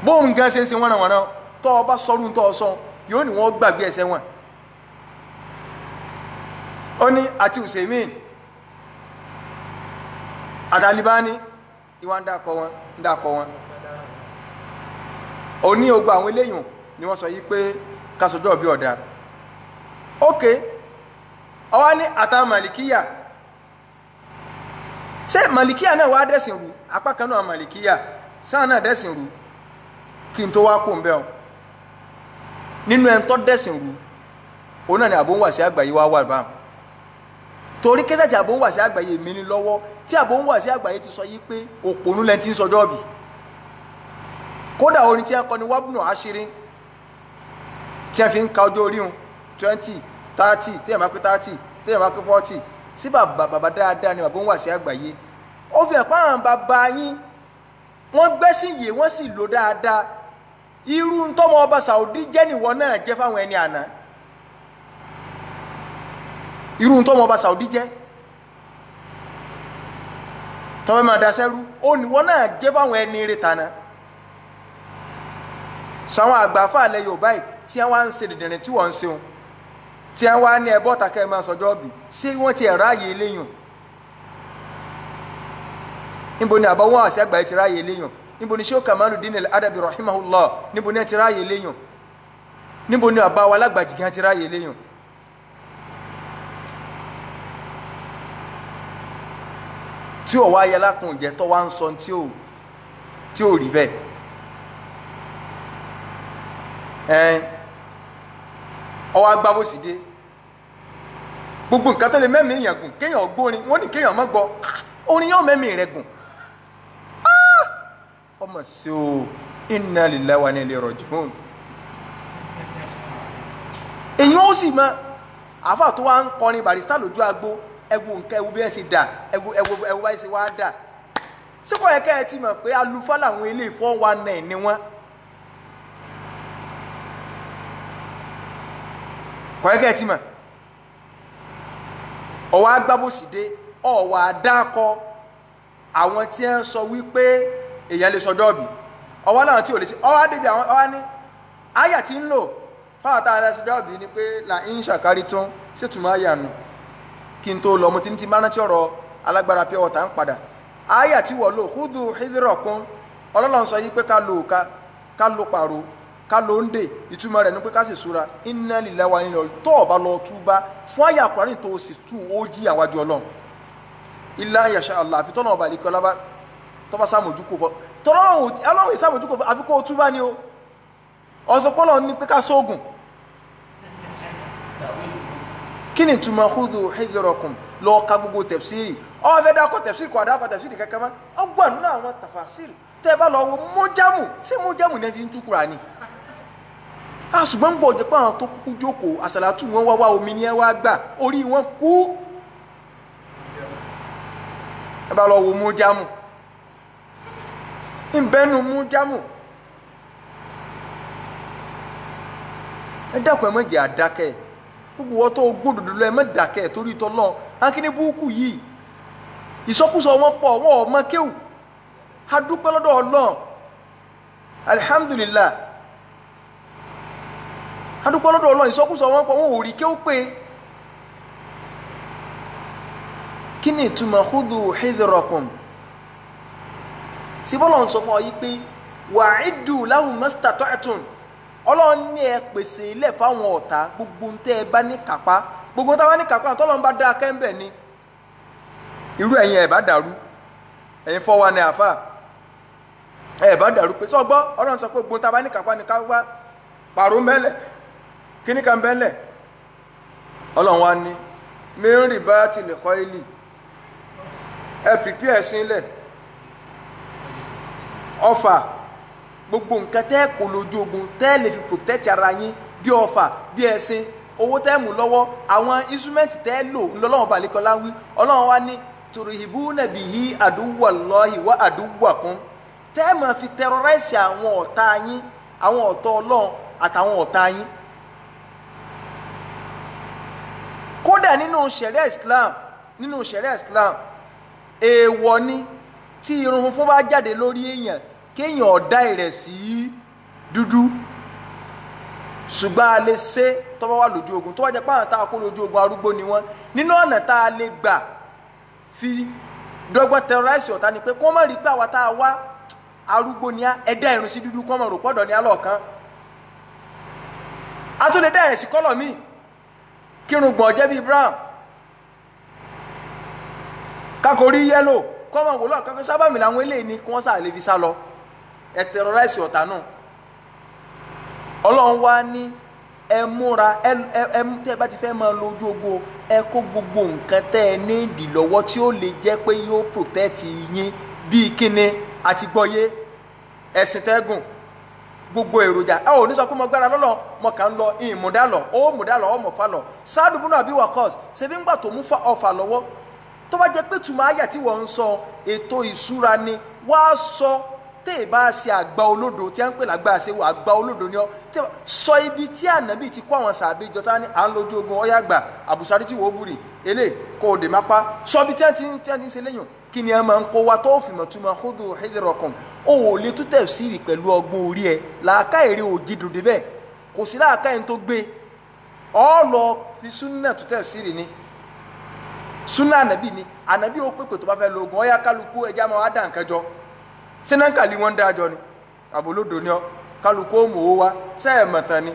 Bóun gan ṣe ń ṣe wọ́nranwọ̀nran, tọ́ ọba sọ́run tọ́ ọ sọ yóò ní wọ́n gbàgbé ẹsẹ̀ wọn. Ó ní àti Usaimin àtàlíbáni ìwà ń dákọ wọn ń dákọ wọn. Ó ní ogun àwọn eléyìn ni wọ́n sọ yí pé kásọjọ́ bí ọ̀dà. Ok, ọwá ní àtàwọn màlìkíyà. Ṣé màlìkíyà náà wá dẹ̀sìn rú? Apá kan náà màlìkíyà sáà náà dẹ̀sìn rú. Kí n tó wá kó ń bẹ́ ọ nínú ẹni tó dẹ̀sìn rú, òun náà ni àbó ń wà sí àgbáyé wá wà báà. Torí kẹ́sẹ̀ tí àbó ń wà sí àgbáyé mi ní lọ́wọ́, tí àbó ń wà sí àgbáyé ti sọ yí pé òpònú lẹ́ni tí ń sọjọ́ bì. Kódà orin tí a kọ ni wábùnà àṣírí tí a fi ń ka ọjọ́ orí hun 20 30, tí a máa pé 30, tí a máa pé 40. Sí bàbá bàbá dáadáa ni àbó ń wà sí àgbáyé. Ó fi hàn pé àwọn bàbá yín wọ́n gbẹ́sìn yìí, wọ́n sì lò dáadáa. Irú ntọ́mọ ọba Saudi jẹ́ nìwọ náà jẹ́ fáwọn ẹni àná. Irú ntọ́mọ ọba Saudi jẹ́ tọ́fẹ́ máa daṣẹ́rú, ó níwọ náà jẹ́ fáwọn ẹni rẹ̀ tàná. Sàwọn àgbàfà alẹ́ Yorùbá yìí tí wọ́n á ń ṣe dìndìnrín tí wọ́n ń ṣeun, tí wọ́n á ní ẹbọ́ takẹ́ máa sọjọ́ bì, ṣé wọ́n ti ráàyè eléyùn? Níbo ni àbáwọ́n àṣẹ àgbáyé ti ráàyè eléyùn? Níbo ni Sheikh Kamaluddin Al-Adabi rahimahullah, níbo ni ẹ ti ráàyè eléyùn? Níbo ni àbáwọ̀ alágbàjì gan ti ráàyè eléyùn? Tí ò wá ayẹlákùn jẹ tó wá ń sọ tí ò rí bẹ́ẹ̀. Ẹn ọwọ́ agbábọ́sì dé, gbogbo nǹkan tó lè mẹ́mìí èèyàn gùn, kéèyàn gbórin, wọ́n ní kéèyàn má gbọ́ orin yóò mẹ́mìí rẹ̀ gùn. Ọmọ sí o, inna lillahi wa inna ilayhi raji'un. Èyàn ó sì mọ àáfà tó wá ń kọrin Barrister lójú agbo, ẹwu nǹkan, ẹwu bí ẹ ṣe dà, ẹwu ẹwu ẹwu báyìí ṣe wá dà. Sípò yẹ kẹ́ ẹ ti mọ̀ pé alufa làwọn ilé 419 ni wọ́n. Kọ̀ yẹ kẹ́ ẹ ti mọ̀. Ọwọ́ agbábọ́sídé, ọwọ́ adákọ àwọn tí ẹ ń sọ wípé èèyàn lè sọjọ́ bì, ọwọ́ làwọn tí ò lè ṣe. Ọwọ́ adébí àwọn ọwọ́ ní àyà tí ń lò fáwọn tá a lè sọjọ́ bì ni pé là ń ṣàkárí tún ṣètùmọ̀ àyà nù. Kí n tó lọ, mo ti ní ti máa rántí ọ̀rọ̀ alágbára pure water ń padà. Àyà tí wọ́n lò, khudhu hidrakum, Ọlọ́run sọ yí pé ká lo òka, ká lo pàrọ̀, ká lo ń dè, ìtumọ̀ rẹ̀ ni pé ká sì súra. Inna lillahi wa inna ilaihi raji'un. Tó o bá lọ túbá fún àyà Kùránì tó o sì tú, ó jí àwájú Ọlọ́run. Illa yasha Allah, àfi tọ́nà ọba àlekọ́ lábá tọ́ba sàmójúkò fọ́ tọ́lọ́run Ọlọ́run ìsàmójúkò fọ́, àfi kó o túbá ni o. Ọ̀sọ̀pọ̀lọ́ ní pé ká sóògùn. Kí ni ìtumọ̀ khudhu hidrakum? Lọ ka gbogbo tẹ̀fsírì. Ọ fẹ́ dákọ̀ tẹ̀fsírì, kọ̀ dákọ̀ tẹ̀fsírì kankan mọ́. Ọ gbà nínú àwọn tàfàsírì tẹ́ ẹ bá lọ wo mójámù, sí mójámù ní ẹ fi ń tú Kùránì. A ṣùgbọ́n gbọ́ jẹ́ pé àwọn tó kúkú jókòó àṣàlátù wọn wá wá omi ní ẹ wá gbà orí wọn kú. Ẹ bá lọ wo mójámù, ìbẹ́nu mójámù. Ẹ dákun, ẹ má jẹ́ àdákẹ́. Gbogbo wọn tó gbódòdó lọ, ẹ má dákẹ́ torí tọ́lọ́. Akíní búùkù yìí ìsọkúsọ wọn pọ̀, wọn ò mọ kéwù. A dúpẹ́ lọ́dọ̀ Ọlọ́run, alihamudulilá, a dúpẹ́ lọ́dọ̀ Ọlọ́run. Ìsọkúsọ wọn pọ̀, wọn ò rí kéwù pé. Kí ni ìtumọ̀ khudhu hidrakum? Síbọ́lọ̀ ń sọ fún ọ yìí pé Wa'iddu lahum mastata'tum, ọlọ́run ní ẹ pèsè ilẹ̀ fáwọn ọ̀tá gbogbo ń tẹ́ ẹ bá ní kápá, gbogbo tá a bá ní kápá tọ́lọ́run bá dá akẹ́ńbẹ̀ ni. Irú ẹ̀yin ẹ̀ bá dàrú, ẹ̀yin fọ́ wa ní àfà ẹ̀ bá dàrú pé sọ́gbọ́ ọlọ́run sọ pé gbogbo tá a bá ní kápá ní kápá pàrọ̀ ń bẹ́lẹ̀ kíní kan bẹ́lẹ̀. Ọlọ́run wa ní mẹ́rin bá tilẹ̀ kọ́ ilì ẹ pìpì ẹ̀ sílẹ̀ ọfà gbogbo nǹkan tẹ́ kò lójú ogun tẹ́ lè fi protect ara yín bí ọfà bí ẹṣin owó tẹ́ mú lọ́wọ́ àwọn instrument tẹ́ lò ńlọ́lọ́wọ́ balẹ̀kọ́lá wí. Ọlọ́run wa ní turhibuna bihi aduwwallahi wa aduwwakum, tẹ́ máa fi terrorize àwọn ọ̀tá yín, àwọn ọ̀tá ọlọ́run àtàwọn ọ̀tá yín. Kódà nínú ṣẹ̀ríà Islam, nínú ṣẹ̀ríà Islam èèwọ̀ ni tí irun funfun bá jáde lórí èèyàn kéèyàn ọ̀dá rẹ̀ sí dúdú, ṣùgbọ́n a lè ṣe tó bá wà lójú ogun, tó wá jẹ́ pé àwọn tá a kó lójú ogun arúgbó ni wọ́n. Nínú ọ̀nà tá a lè gbà fi dọ́gbọ́n terrorize ọ̀tá ni pé kó má rí pé àwa tá a wá arúgbó ni á ẹ̀dá irun sí dúdú kó má rò pọ́dọ̀ ní alọ́ọ̀kan. A tún lè dá ẹ̀rẹ̀ sí kọ́lọ̀ míì kírun gbọ̀n jẹ́ bíi brown kákorí yẹ́lò kọ́mọ wò lọ́ọ̀kan kó sábàmì làwọn eléyìí ni kí wọ́n sà lè fi sá lọ. Ẹ terrorize ọ̀tá náà. Ọlọ́run wá ní ẹ múra ẹ ẹ tẹ́ ẹ bá ti fẹ́ máa lo ojú ogun ẹ kó gbogbo nǹkan tẹ́ ẹ ní ìdí lọ́wọ́ tí ó lè jẹ́ pé yóò protect yín bíi kíni àti gbọ́yé ẹ̀sìn tẹ́gùn gbogbo èròjà. Ẹ ò ní sọ pé mo gbára lọ́lọ́ mo kàn ń lọ ìmúdálọ̀ ó múdálọ̀ ó mọ̀ falọ̀. Sáàdù búnú àbí wakọ́s ṣebí ń gbà tó mú ọfà lọ́wọ́ tó bá jẹ́ pé tùmọ̀ àyà tí wọ́n ń sọ ètò ìṣúra ni wàá sọ tẹ́ ẹ bá ṣe àgbà olódo tí a ń pè lágbà ṣe wà àgbà olódo ni ọ tẹ́ sọ ibi tí ànábì ti kó àwọn sàbí jọ tá ní à ń lójú ogun ọyá àgbà àbùsárí tí wò ó bùrì elé kó o dè má pa sọ ibi tí a ti ń ṣe léyìn kí ni a máa ń kó wa tó fi mọ̀ túmọ̀ khudhu hidrakum. O ò lè tú tafsiri pẹ̀lú ọgbọ́n orí ẹ làákà èrè òjì dòde bẹ́ẹ̀ kò sí làákà ẹni tó gbé ọ lọ fi súnà tú tafsiri ni súnà ànábì ni ànábì ó pèpè tó bá fẹ́ lo ogun ọyá kálukú ẹja máa wá dà nǹkan jọ sinankali wọn dájọ ni àbólódò ni ọ kálukú ó mò ó wá sẹ́ẹ̀ mọ̀tàn ni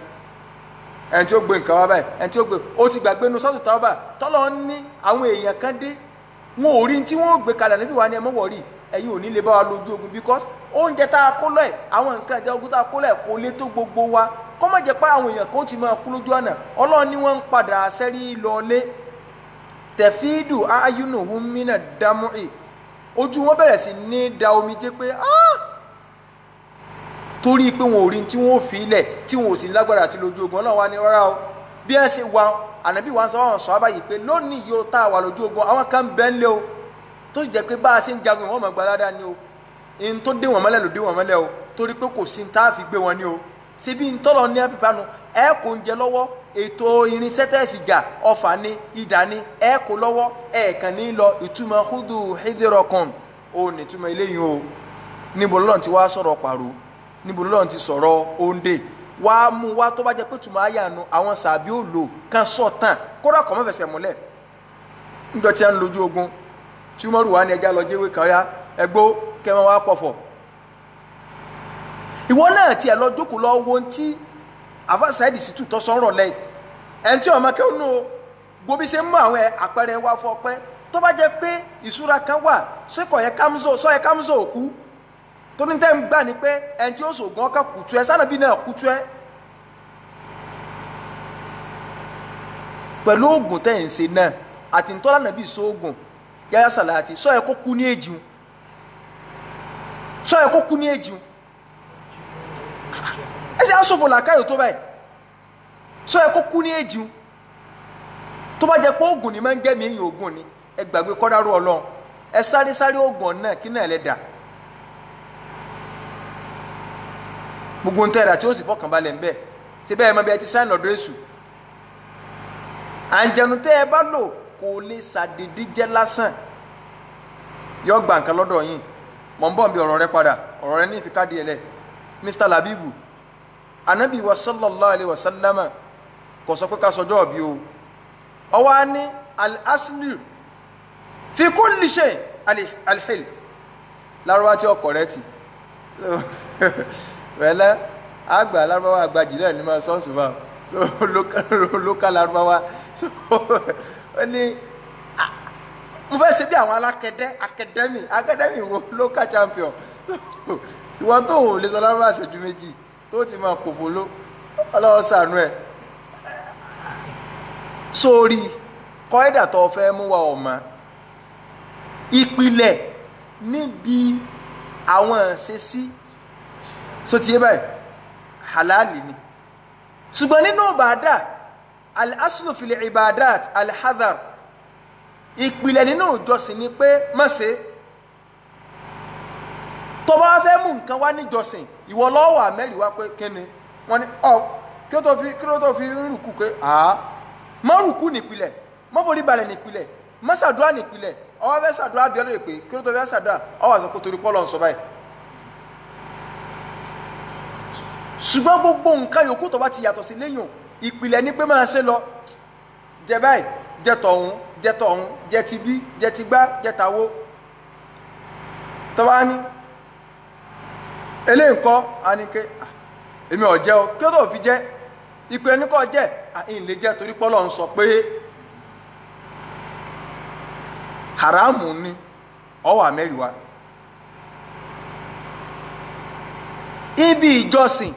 ẹni tí ó gbé nǹkan wá báyìí ẹni tí ó gbé ó ti gbàgbé nu sọ́tò táwọn bá tọ́lọ́ ní àwọn èèyàn kan dé wọn ò rí tí wọn ò gbé kalẹ̀ níbí wa ni ẹ mọ̀ wọ̀rí ẹ̀yin ò ní lè bá wa lójú ogun because oúnjẹ tá a kó lẹ̀ àwọn nǹkan ìjà ogun tá a kó lẹ̀ kò lè tó gbogbo wa kó má jẹ́ pé àwọn èèyàn kan ó ti máa kú lójú ọ̀nà. Ọlọ́run ni wọ́n ń padà sẹ́rí lọlé tẹ̀fídù ayúnùhún mínà dámúì ojú wọn bẹ̀rẹ̀ sí ní da omijé pé torí pé wọn ò rí tí wọn ò fi ilẹ̀ tí wọn ò sì lágbára àti lójú ogun. Ọlọ́run wa ní rárá o bí ẹ ṣe wà ànábì wa ń sọ àwọn sọ̀rọ̀ báyìí pé lónìí yóò tá a wà lójú ogun àwọn kan bẹ́ẹ̀ ń lé o tó sì jẹ́ pé bá a ṣe ń jagun ìwọ̀n mọ̀gbà ládàá ni o n tó dé wọn mọ́lẹ̀ ló dé wọn mọ́lẹ̀ o torí pé kò sí tá a fi gbé wọn ni o ṣebí n tọ́lọ ní ẹ̀pípánu ẹ kò ń jẹ lọ́wọ́ ètò irinṣẹ́ tẹ́ fi jà ọfà ni idà ni ẹ kò lọ́wọ́ ẹ kàn ní lọ ìtumọ̀ khudhu hidrakum o nìtumọ̀ eléyìí o. Níbo lọ́n ti wá sọ̀rọ̀ pàrọ̀ níbo lọ́n ti sọ̀rọ̀ òǹdè wàá mú wá tó bá jẹ́ pé tùmọ̀ àyànnu àwọn sàbí ò lò kan sọ̀ tán kódà kọ́ mọ́ fẹsẹ̀ múlẹ̀ níjọ́ tí a ń lójú ogun tí Umaru wà ní ẹja lọ jẹ́wé kan ya ẹgbó kẹwọn wá pọ̀fọ̀. Ìwọ náà tiẹ̀ lọ jókòó lọ wo tí àfàṣàìdì sì tù tọ́ sọ́rọ̀ lẹ́yìn ẹni tí ọmọ kẹ́hún nù gbobi ṣe ń mú àwọn àpẹẹrẹ wá fọ pé tó bá jẹ́ pé ìṣúra kan wà sẹ́kọ̀ yẹ kámúsọ̀ sọ yẹ kámúsọ̀ òkú tó ní tẹ́ ń gbà ní pé ẹni tí ó sògùn ọkà kùtù ẹ sànàbí náà kùtù ẹ pẹ̀lú oògùn tẹ́ ń ṣe náà àti ntọ́lá nàbí sóògùn yáyá sàlàtì sọ yẹ kó kú ní èjìun sọ yẹ kó kú ní èjìun ẹ ṣe aṣòfò làákàyò tó báyìí sọ yẹ kó kú ní èjìun tó bá jẹ́ pé oògùn ni máa ń jẹ́mi èyàn oògùn ni ẹ gbàgbé kọ́dáró ọlọ́run ẹ sáré sáré oògùn náà kí náà lẹ dà gbogbo ń tẹ̀ra tí ó sì fọkànbalẹ̀ ń bẹ̀ ṣé bẹ́ẹ̀ mọ bí ẹ ti sáìn lọ́dọ̀ èṣù àǹjẹ̀nu tẹ́ ẹ bá lò kò lè ṣàdédé jẹ́ lásán yọ gbà nǹkan lọ́dọ̀ yín mọ̀ ń bọ̀ bí ọ̀rọ̀ rẹ padà ọ̀rọ̀ rẹ ní ìfikádìí ẹ̀ lẹ̀ Mr. Labibu anabi wa sallallahu alayhi wa sallama kò sọ pé ká sọjọ́ ọ̀bí o ọwọ́ á ní al-aslu fi kulli shay al-hil lárúbá tí ọkọ̀ rẹ ti Wẹ́lẹ́ àgbà lárúbáwá àgbàjì náà ní máa sọ́ọ̀sì bá so local lárúbáwá. So ó ní mo fẹ́ ṣe bí àwọn alákẹ́dẹ́ academy academy wo local champion. Ìwọ tó ò lè sọ lárúbáwá ṣẹ́jú méjì tó ti máa kòfò ló ọlọ́wọ́ sànú ẹ̀. Sórí kọ́ẹ́dà tó fẹ́ mú wa ọ̀mà ìpìlẹ̀ níbi àwọn ṣesí so ti yé báyìí halali ni. Ṣùgbọ́n nínú ìbàdà al-aslu fil ibadat al-hadhar, ìpìlẹ̀ nínú ìjọsìn ni pé má ṣe. Tó bá fẹ́ mú nǹkan wá níjọsìn ìwọ lọ́wọ́ àmẹ́rì wá pé kíni wọ́n ní ọ kí ó tó fi ń rùkú pé àá má rùkú nípìlẹ̀, má forí balẹ̀ nípìlẹ̀, má ṣàdúrà nípìlẹ̀. Ọwọ́ fẹ́ ṣàdúrà bí ọlọ́rẹ̀ pé kí ó tó fẹ́ ṣàdúrà ọwọ́ àṣọ kó torí pọ́lọ́ ń sọ báyìí. Ṣùgbọ́n gbogbo nǹkan yòókù tó bá ti yàtọ̀ sí léyìn ìpìlẹ̀ ní pé máa ṣe lọ jẹ báyìí, jẹ tọ̀hún, jẹ tọ̀hún, jẹ ti bí, jẹ ti gbá, jẹ tàwo. Tó bá ní eléyìí ńkọ́ á ní ké èmi ò jẹ́ o, kí ó tó fi jẹ́ ìpìlẹ̀ ní kò jẹ́ àìn lè jẹ́ torí pọ́lọ́ ń sọ pé haramu ni ọwọ́ àmẹ́rìwá. Ibi ìjọsìn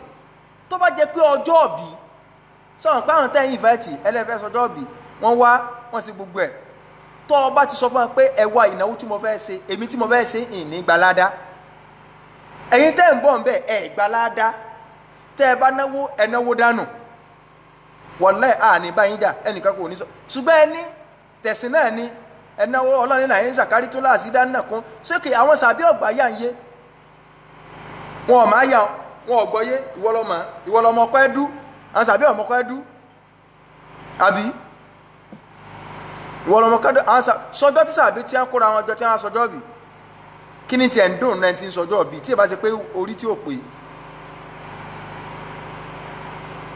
tó bá jẹ́ pé ọjọ́ òbí sọ̀rọ̀ pé àwọn tẹ́yìn ìfẹ́ẹ̀tì ẹlẹ́fẹ́ sọjọ́ òbí wọ́n wá wọ́n sì gbogbo ẹ̀. Tó o bá ti sọ fún wa pé ẹ wá ìnáwó tí mo fẹ́ ṣe, èmi tí mo fẹ́ ṣe ìní gbalada, ẹ̀yin tẹ́ ń bọ̀ ń bẹ̀ ẹ̀ gbalada, tẹ́ ẹ bá náwó ẹ náwó dànù, wọ̀lẹ́ àní báyìí jà ẹnìkan kò ní sọ. Ṣùgbọ́n ẹni tẹ̀sìn náà ni ẹ náwó ọlọ́run náà ń ṣàkárí tó láàṣì dáná kún sókè àwọn sàbí ọ̀gbà yà ń yé wọn ò máa yà wọn ò gbọ́yé. Ìwọlọmọ ìwọlọmọ ọkọ ẹdú àwọn sàbí ọmọ ọkọ ẹdú àbí ìwọlọmọ ọkọ ẹdú àwọn sọjọ́ tí sàbí tí wọn kóra wọn jọ tí wọn sọjọ́ bì kí ni tiẹ̀ ń dùn náà ti ń sọjọ́ bì tí ì bá ṣe pé orí tí ò pé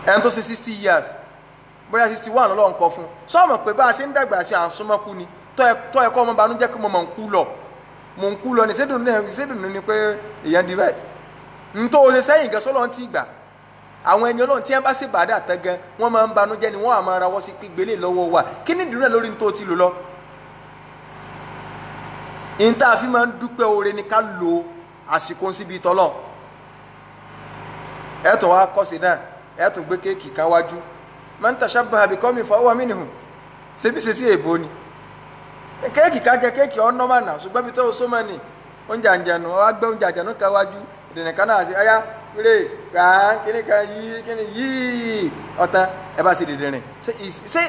ẹni tó ṣe 60 years bóyá 61 lọ́lọ́ ń kọ fún sọ́ọ̀mọ̀ pé bá a ṣe ń dàgbà sí à ń súnmọ́ kú ni tọ́ ẹ̀kọ́ ọmọ banújẹ́ kí mo mọ̀ ń kú lọ mò ń kú lọ ní ṣédùn ní pé èèyàn di báyìí ntọ́ o ṣe sẹ́yìn gan sọ́lọ́ ti gbà. Àwọn ẹni ọlọ́run tí wọ́n bá ṣe bàdà tán gan wọ́n máa ń banújẹ́ ni wọ́n á máa rawọ́ sí pé gbélé lọ́wọ́ wa kí ni ìdúró lórí ntọ́ ti lò lọ. Ìta fi máa ń dúpẹ́ oore ni ká lo àsìkò síbi tọ́lọ̀. Ẹ tún wá kọ́ sí náà, ẹ tún gbé kéèkì kan wájú. Man tashabbaha biqawmin fahuwa minhum. Ṣebí ṣe sí èbó ni. Kéèkì ká jẹ kéèkì ọ̀ nọ́mà náà ṣùgbọ́n ibi tó so mọ́ ni oúnjẹ àǹjẹ̀nù wá gbé oúnjẹ àǹjẹ̀nù kan wájú. Ìdènà kan náà sí ọyá wílé gbàá kíní kan yí kíní yí ọ̀tán ẹ bá sì dìde rìn. Ṣé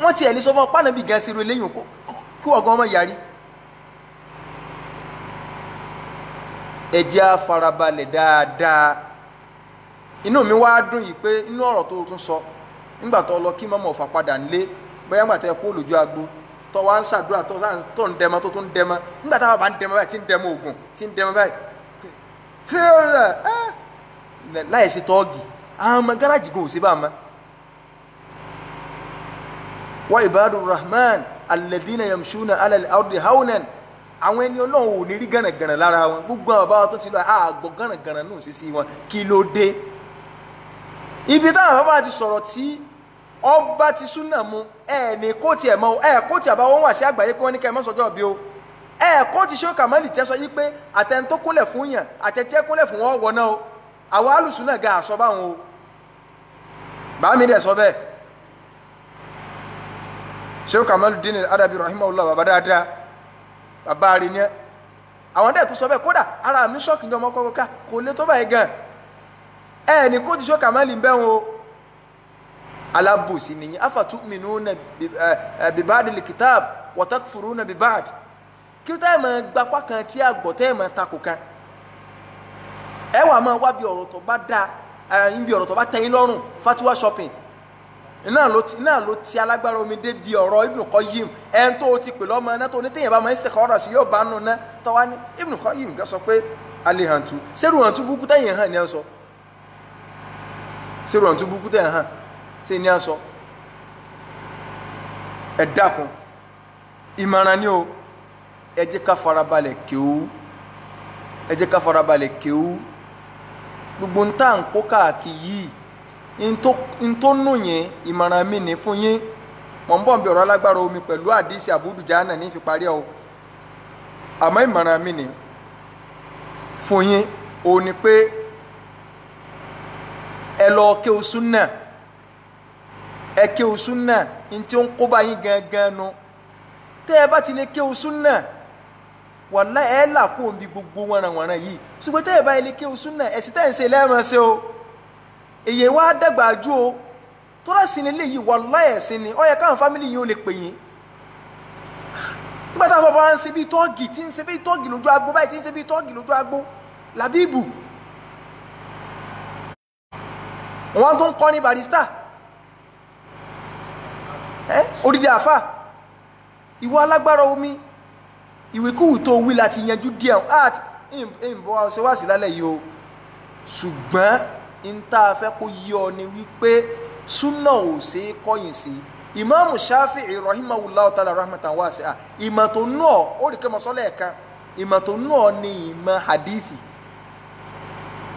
wọ́n tiẹ̀ ní sọ fún ọ pàánà bí gan ṣerú eléyìí kí ọ̀gán ọmọ yarí. Ẹ jẹ́ á farabalẹ̀ dáadáa. Inú mi wá dùn yìí pé inú ọ̀rọ̀ tó tún sọ nígbà tó lọ kí mọ́mọ́ ọ̀fà padà nílé bóyá nígbà tó yẹ kó lójú agbo tó wá ń ṣàdúrà tó ń dẹmọ tó tún ń dẹmọ nígbà táwọn bá ń dẹmọ báyìí tí ń dẹmọ ògùn tí ń dẹmọ báyìí láì sí tọ́ọ̀gì àwọn ọmọ gáràjì kò sí bá a ma. Wa ibadu rahman alladhina yamshuna ala al-ardi hawnan, àwọn ẹni ọlọ́run ò ní rí gànàgànà lára wọn. Gbogbo àwọn bàbá tó ti lọ àgbọ̀ gànàgànà náà sí sí wọn kí ló dé. Ibi táwọn bàbá ti sọ̀rọ̀ tí ọba ti súnà mu ẹ ní kó tiẹ̀ mọ ẹ kó tiẹ̀ bá wọn wà sí àgbáyé kí wọ́n ní kẹ́ ẹ mọ́ sọjọ́ bí o. Ẹ kó ti ṣe kàmọ́lì tẹ́ sọ yí pé àtẹn tó kúnlẹ̀ fún yàn àtẹ̀tẹ̀ kúnlẹ̀ fún wọn wọ̀ náà o. Àwọn alùsùn náà ga àsọ báwọn o. Bàá mi dẹ̀ sọ bẹ́ẹ̀. Ṣé Kamaluddin Adabi rahimahullah bàbá dáadáa bàbá rí ni ẹ. Àwọn dẹ̀ tó sọ bẹ́ẹ̀ kódà ara mi ṣọ́ọ̀kì ní ọmọ kọ́kọ́ ká kò lè tó báyìí gan. Ẹ ní kó ti ṣe kàmọ́lì bẹ́ẹ̀ o. Alábòsí nìyí afatu'minuna biba'dil kitab wa takfuruna biba'd. Kí ó tẹ́ ẹ̀ máa gbapá kan tí a gbọ́ tẹ́ ẹ̀ máa takò kan. Ẹ wà máa wá bí ọ̀rọ̀ tó bá dáa bí ọ̀rọ̀ tó bá tẹ́yìn lọ́rùn fatiwa shopping. Iná ló ti alágbára omi dé bí ọ̀rọ̀ Ibn Qayyim ẹn tó ti pè lọ́mọ ẹná tó ní téèyàn bá máa ń sẹ̀kọ̀ ọ̀rọ̀ sí yóò bá nù ná tọ́wá ní Ibn Qayyim gẹ́ sọ pé alẹ́ hàn tú sẹ́rù hàn tú burúkú tẹ́yìn hàn ní ẹ sọ sẹ́rù hàn tú burúkú tẹ́yìn hàn sí ní ẹ sọ. Ẹ dákun ìmọ̀ràn ni o, ẹ jẹ́ ká farabalẹ̀ kéwú, ẹ jẹ́ ká farabalẹ̀ kéwú. Gbogbo ń tà ń kó káàkiri yìí n tó nù yín, ìmọ̀ràn mi ní fún yín. Mọ̀ ń bọ̀ ń bí ọ̀rọ̀ alágbára omi pẹ̀lú àdìsí àbúdùjá náà ní fi parí ọ̀. Àmọ́ ìmọ̀ràn mi ní fún yín òun ni pé ẹ lọ ké oṣù náà, ẹ ké oṣù náà, n tí ó ń kó bá yín gangan nu. Tẹ́ ẹ bá ti lè ké oṣù náà, wàlá ẹ là kó ń bi gbogbo wọ̀nranwọ̀nran yìí. Ṣùgbọ́n tẹ́ ẹ bá lè ké oṣù náà, ẹ̀sìn tẹ́ ẹ̀ ń ṣe lẹ́ẹ̀mọ́ ṣe o. Èyí wá dàgbà ju o, tọ́lá sí ni léyìí, wàlá ẹ̀sìn ni ó yẹ káwọn fámìlì yín ó lè pè yín. Nígbà táwọn bàbá wa ń ṣe bíi tọ́ọ̀gì, tí ń ṣe bíi tọ́ọ̀gì lójú agbo báyìí, tí ń ṣe bíi tọ́ọ̀gì lójú agbo làbíbù, wọn tó ń kọ́ ní barista ẹ odidi àfà. Ìwọ alágbára omi, ìwíkúwì tó wí láti yanjú díẹ̀ art ìbọn ṣe wá sí lálẹ́ yìí o. Ṣùgbọ́n n tá a fẹ́ kó yí ọ ni wípé súnà ò ṣe é kọ̀yìn sí. Ìmáàmù Shafi'i rahimahullahu ta'ala rahmatan wasi'a, ìmọ̀ tó nù ọ́ ó rí kẹ́mọ sọ́lẹ̀ kan, ìmọ̀ tó nù ọ́ ni ìmọ̀ hadithi,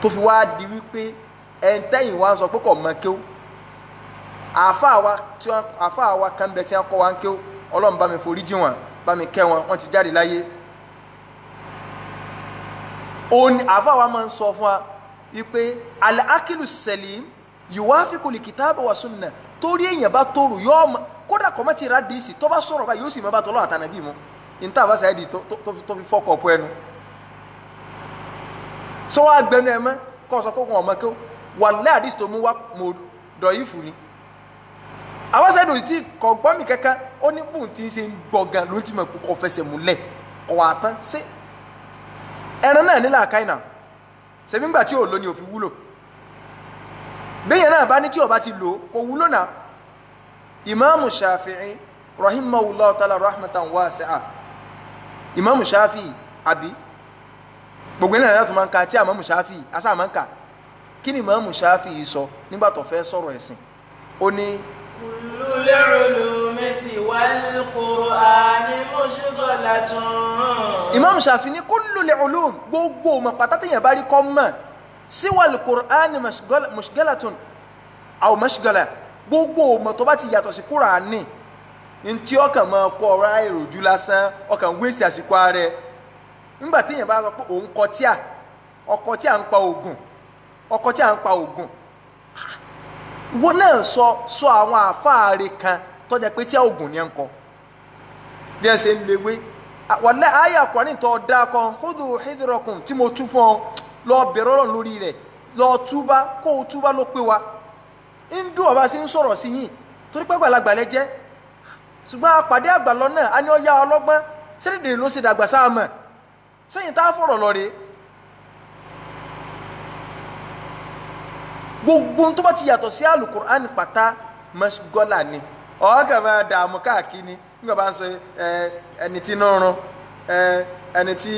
tó fi wá di wípé ẹ̀ńtẹ́yìn wa sọ pé kò mọ kéw. Àáfàá wa kan bẹ tí wọ́n kọ́ wa ń kéw, Ọlọ́run bá mi forí jì wọ́n, bá mi kẹ́ wọn, wọ́n ti jáde láyé. Òní àáfàá wa máa ń sọ fún wa wípé al-aqilu salim yuwafiqu li-kitaba wa sunnah. Torí èèyàn bá tóru yóò mọ, kódà kọ́ mọ́ ti ra díìsì tó bá sọ̀rọ̀ báyìí yóò sì mọ́ bá tọ́lọ́ àtànàbí mu. Níta àbá sáyẹ́dì tó fi fọ́kọ̀ ọ̀pọ̀ ẹnu sọ wá gbẹnu ẹ mọ́ kọ́ sọ kókò ọmọ kó wàlẹ́ àdìsí tó mú wá mọ̀ dọ̀yìí fún ni. Àwọn sáyẹ́dì òsì tí kò gbọ́ mi kankan, ó ní bóun ti ń ṣe ń gbọ́ gan ló ti mọ̀ pé kò fẹsẹ̀ múlẹ̀ kò wà tán. Ṣé ẹran náà nílà káyìnà ṣèbí ńgbà tí ò lò ní òfin wúlò? Bẹ́yẹn náà bá ní tí ó bá ti lò kò wúlò náà. Ìmáàmù Shafi'i rahimahullah ta'ala rahmatan wasi'a, Ìmáàmù Shafi'i àbí gbogbo ẹni náà tó máa ń ka tí Ìmáàmù Shafi'i asá máa ń kà. Kí ni Ìmáàmù Shafi'i sọ nígbà tó fẹ́ sọ̀rọ̀ ẹ̀sìn? Ó ní Kullul ulumi siwal Qur'ani mushghalatun. Ìmáàmù Shafi'i ní kullul ulum, gbogbo ọmọ pátá téèyàn bá rí kọ́ mọ̀, siwal Qur'ani mushghalatun aw mashghala, gbogbo ọmọ tó bá ti yàtọ̀ sí Kùránì, ntí ọkàn máa kọ ọ̀rọ̀ àìròjú lásán, ọkàn wéṣì àsìkò ààrẹ. Nígbà téèyàn bá sọ pé òun kọ tíà, ọkọ tí à ń pa ògùn, ọkọ tí à ń pa ògùn, wọn náà sọ àwọn àfáàrẹ kan tó jẹ́ pé tí ògùn ni ẹ ń kọ bí ẹ ṣe ń lewé. Wàlẹ́ àyà Kùránì tó dáa kan, khudhu hidrakum, tí mo tú fún ọ, lọ bẹ̀rẹ̀ ọ̀rọ̀ lórí rẹ̀, lọ túbá, kó o túbá ló pé wa. Ń dùn ọba sí ń sọ̀rọ̀ sí yìí torí pé àgbàlagbà lẹ jẹ́, ṣùgbọ́n àpàdé àgbà lọ́nà á ní ọ̀yá ọlọ́gbọ́n sẹ́dẹ̀dẹ̀ ló ṣe dàgbà sáà mọ̀ sẹ́yìn tá a fọ̀rọ̀ lọ rèé. Gbogbo tó bá ti yàtọ̀ sí alukur'an pátá mọ́ṣgọ́là ni, ọ̀ọ́kà máa dààmú káàkiri nígbà bá ń sọ ẹni tí náà rán ẹni tí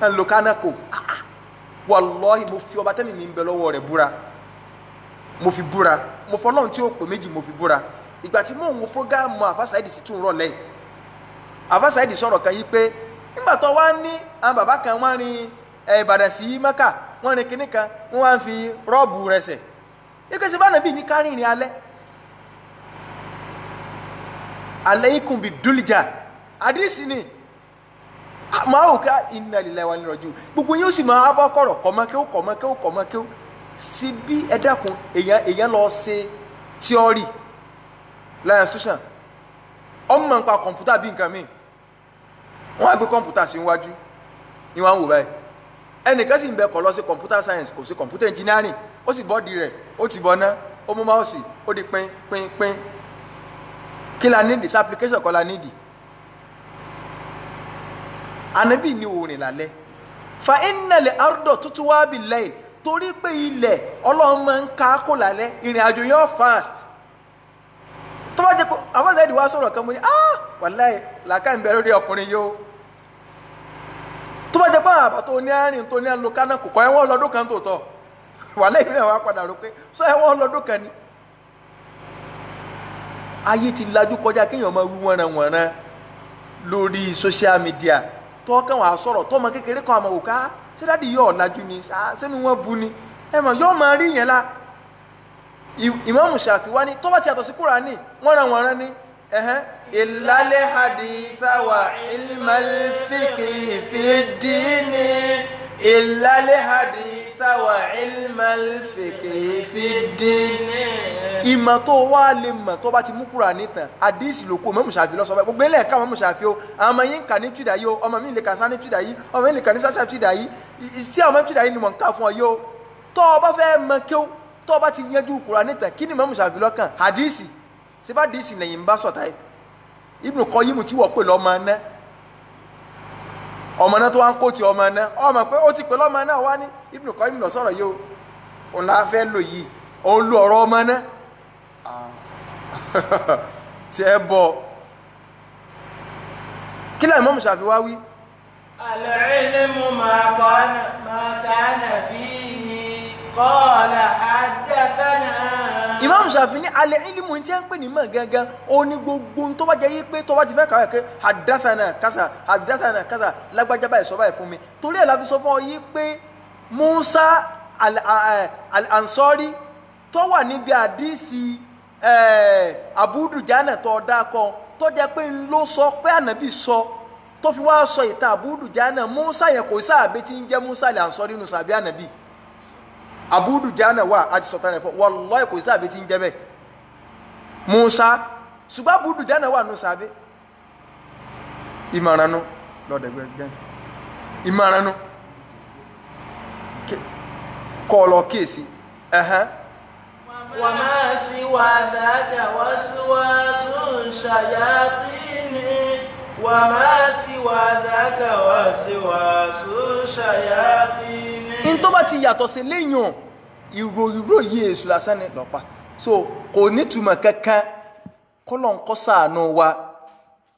ń lo kánákò. Wàlọ́hì mo fi ọba tẹ́mi mi ń bẹ lọ́wọ́ rẹ̀ búra, mo fi búra, mo fọlọ́run tí ó pè méjì mo fi búra. Ìgbà tí mò ń wo prógámù Àfá Saheed sì tún rọ̀ lẹ́yìn, Àfá Saheed sọ̀rọ̀ kan yìí pé nígbà tó wá ní àwọn bàbá kan wọ́n rin Ìbàdàn sí Mẹ́kà, wọ́n rin kinní kan, wọ́n wá ń fi rọ́ọ̀bù rẹ̀ sẹ̀ ike ṣe bá nàbí ní kárìnrìn alẹ́ alaykum bidulja àdìsí ni máa ò ká inna lillahi wa inna ilaihi raji'un. Gbogbo yóò sì máa bọ́ kọ̀rọ̀ kọ̀mọ́kéw kọ̀mọ́kéw kọ̀mọ́kéw sí bí. Ẹ dákun, èèyàn lọ ṣe tíọ́rì láyé institution, ọmọ nípa kọ̀ǹpútà bí nǹkan míì, wọ́n á gbé kọ̀ǹpútà sí iwájú ní wọ́n á wò báyìí. Ẹnìkan sì ń bẹ kọ̀ lọ sí computer science, kò sí computer engineering, ó sì bọ́ọ̀dì rẹ̀, ó ti bọ̀ ná, ó mú máùsì, ó di pín pín pín. Kí la nídìí? Sí application kọ́ la nídìí? Ànábì ní òrìn lálẹ́, fa innal ardo tuntun wá bi layl, torí pé ilẹ̀ Ọlọ́run máa ń ka kó lálẹ́, ìrìn àjò yẹn fast. Tó bá jẹ́ pé àwọn ṣáà wá sọ̀rọ̀ kan, mo ní ah wàláì làákà ń bẹ lórí ọkùnrin yìí o. Tó bá jẹ́ pé àbá tó ní àárín tó ní àlùkánná kò kọ́ ẹ̀wọ̀n lọ́dún kan tó tọ̀, wàláì ìrìn àwọn apàdà rò pé sọ ẹ̀wọ̀n lọ́dún kan ni. Ayé ti lajú kọjá kéèyàn máa wí wọ́nranwọ̀nran lórí social media, tó kàn wá sọ̀rọ̀ tó ọmọ kékeré kan àmọ́ òkà ṣé dáàdi yóò lajú ni sínú wọn bu ni. Ẹ mọ̀ yóò máa rí yẹn la. Ìmáàmù Ṣàfi wá ní tó bá ti yàtọ̀ sí Kùránì wọ́n ran wọ́n rán ní. Illal haditha wa ilmal fiqhi fi ddini. Illal haditha wa ilmal fiqhi fi ddini. Ìmọ̀ tó wá lè mọ̀ tó bá ti mú Kùránì tán àdísì ló kó Ìmáàmù Ṣàfi lọ sọ báyìí. Gbogbo ilé ẹ̀ka Ìmáàmù Ṣàfi o, àwọn ọmọ yín kà ní tìdá yìí o, ọmọ mi lè kà sá ní tìdá yìí, ọmọ mi lè kà ní sásà tìdá yìí, tí àwọn ọmọ tìdá yìí ni mò ń kà fún ọ yìí o. Tó o bá fẹ́ mọ kí o, tó o bá ti yanjú Kùránì tán, kí ni Ìmáàmù Ṣàfi lọ́kàn? Àdísì síbá àdísì lẹ́yìn ń bá sọ̀tà yìí. Ibn Qayyim tí wọ́n pè lọ́mọ náà, ọmọ náà tó wá ń kó ti ọmọ náà, ọmọ pé ó ti pè lọ́mọ náà wá ní Ibn Qayyim lọ sọ̀rọ̀ yìí o, òun là fẹ́ lò yìí, òun lu ọ̀rọ̀ ọmọ náà tí ẹ bọ̀. Kí láì Imam Ṣàfi wá wí. Al-ilmu ma kana fihi qala haddathana. Imam Ṣàfi ní al-ilmu tí ẹ ń pè ní mọ̀ gangan, ó ní gbogbo tó bá jẹ́ yí pé tó bá ti fẹ́ kàwé pé haddathana kásà haddathana kásà lágbájá báyìí sọ báyìí fún mi. Torí ẹ̀ la fi sọ fún ọ yí pé Musa al-Ansari tó wà níbi àdísì Abu Dujana tó dákọ tó jẹ́ pé ń ló sọ pé ànábì sọ tó fi wá sọ ìtàn Abu Dujana. Musa yẹn kò sáàbẹ tí ń jẹ́ Musa al-Ansari nínú sàbí ànábì. Abu Dujana wà àti sọ̀tàn rẹ̀ fọ́, wallahi kò sáàbẹ tí ń jẹ́ bẹ́ẹ̀ Musa, ṣùgbọ́n Abu Dujana wà nínú sàbẹ. Ìmọ̀ràn nu lọ́dẹ̀gbẹ́ ìmọ̀ràn nu kọ́ lọ kíyèsí. وما سوى ذاك وسواس الشياطين. وما سوى ذاك وسواس الشياطين. In tó bá ti yàtọ̀ sí léyàn ìròyìnrò yìí èṣù lásán ni lọ́pa, so kò nítumọ̀ kankan. Kọ́lọ̀ ń kọ́ sàánú wa.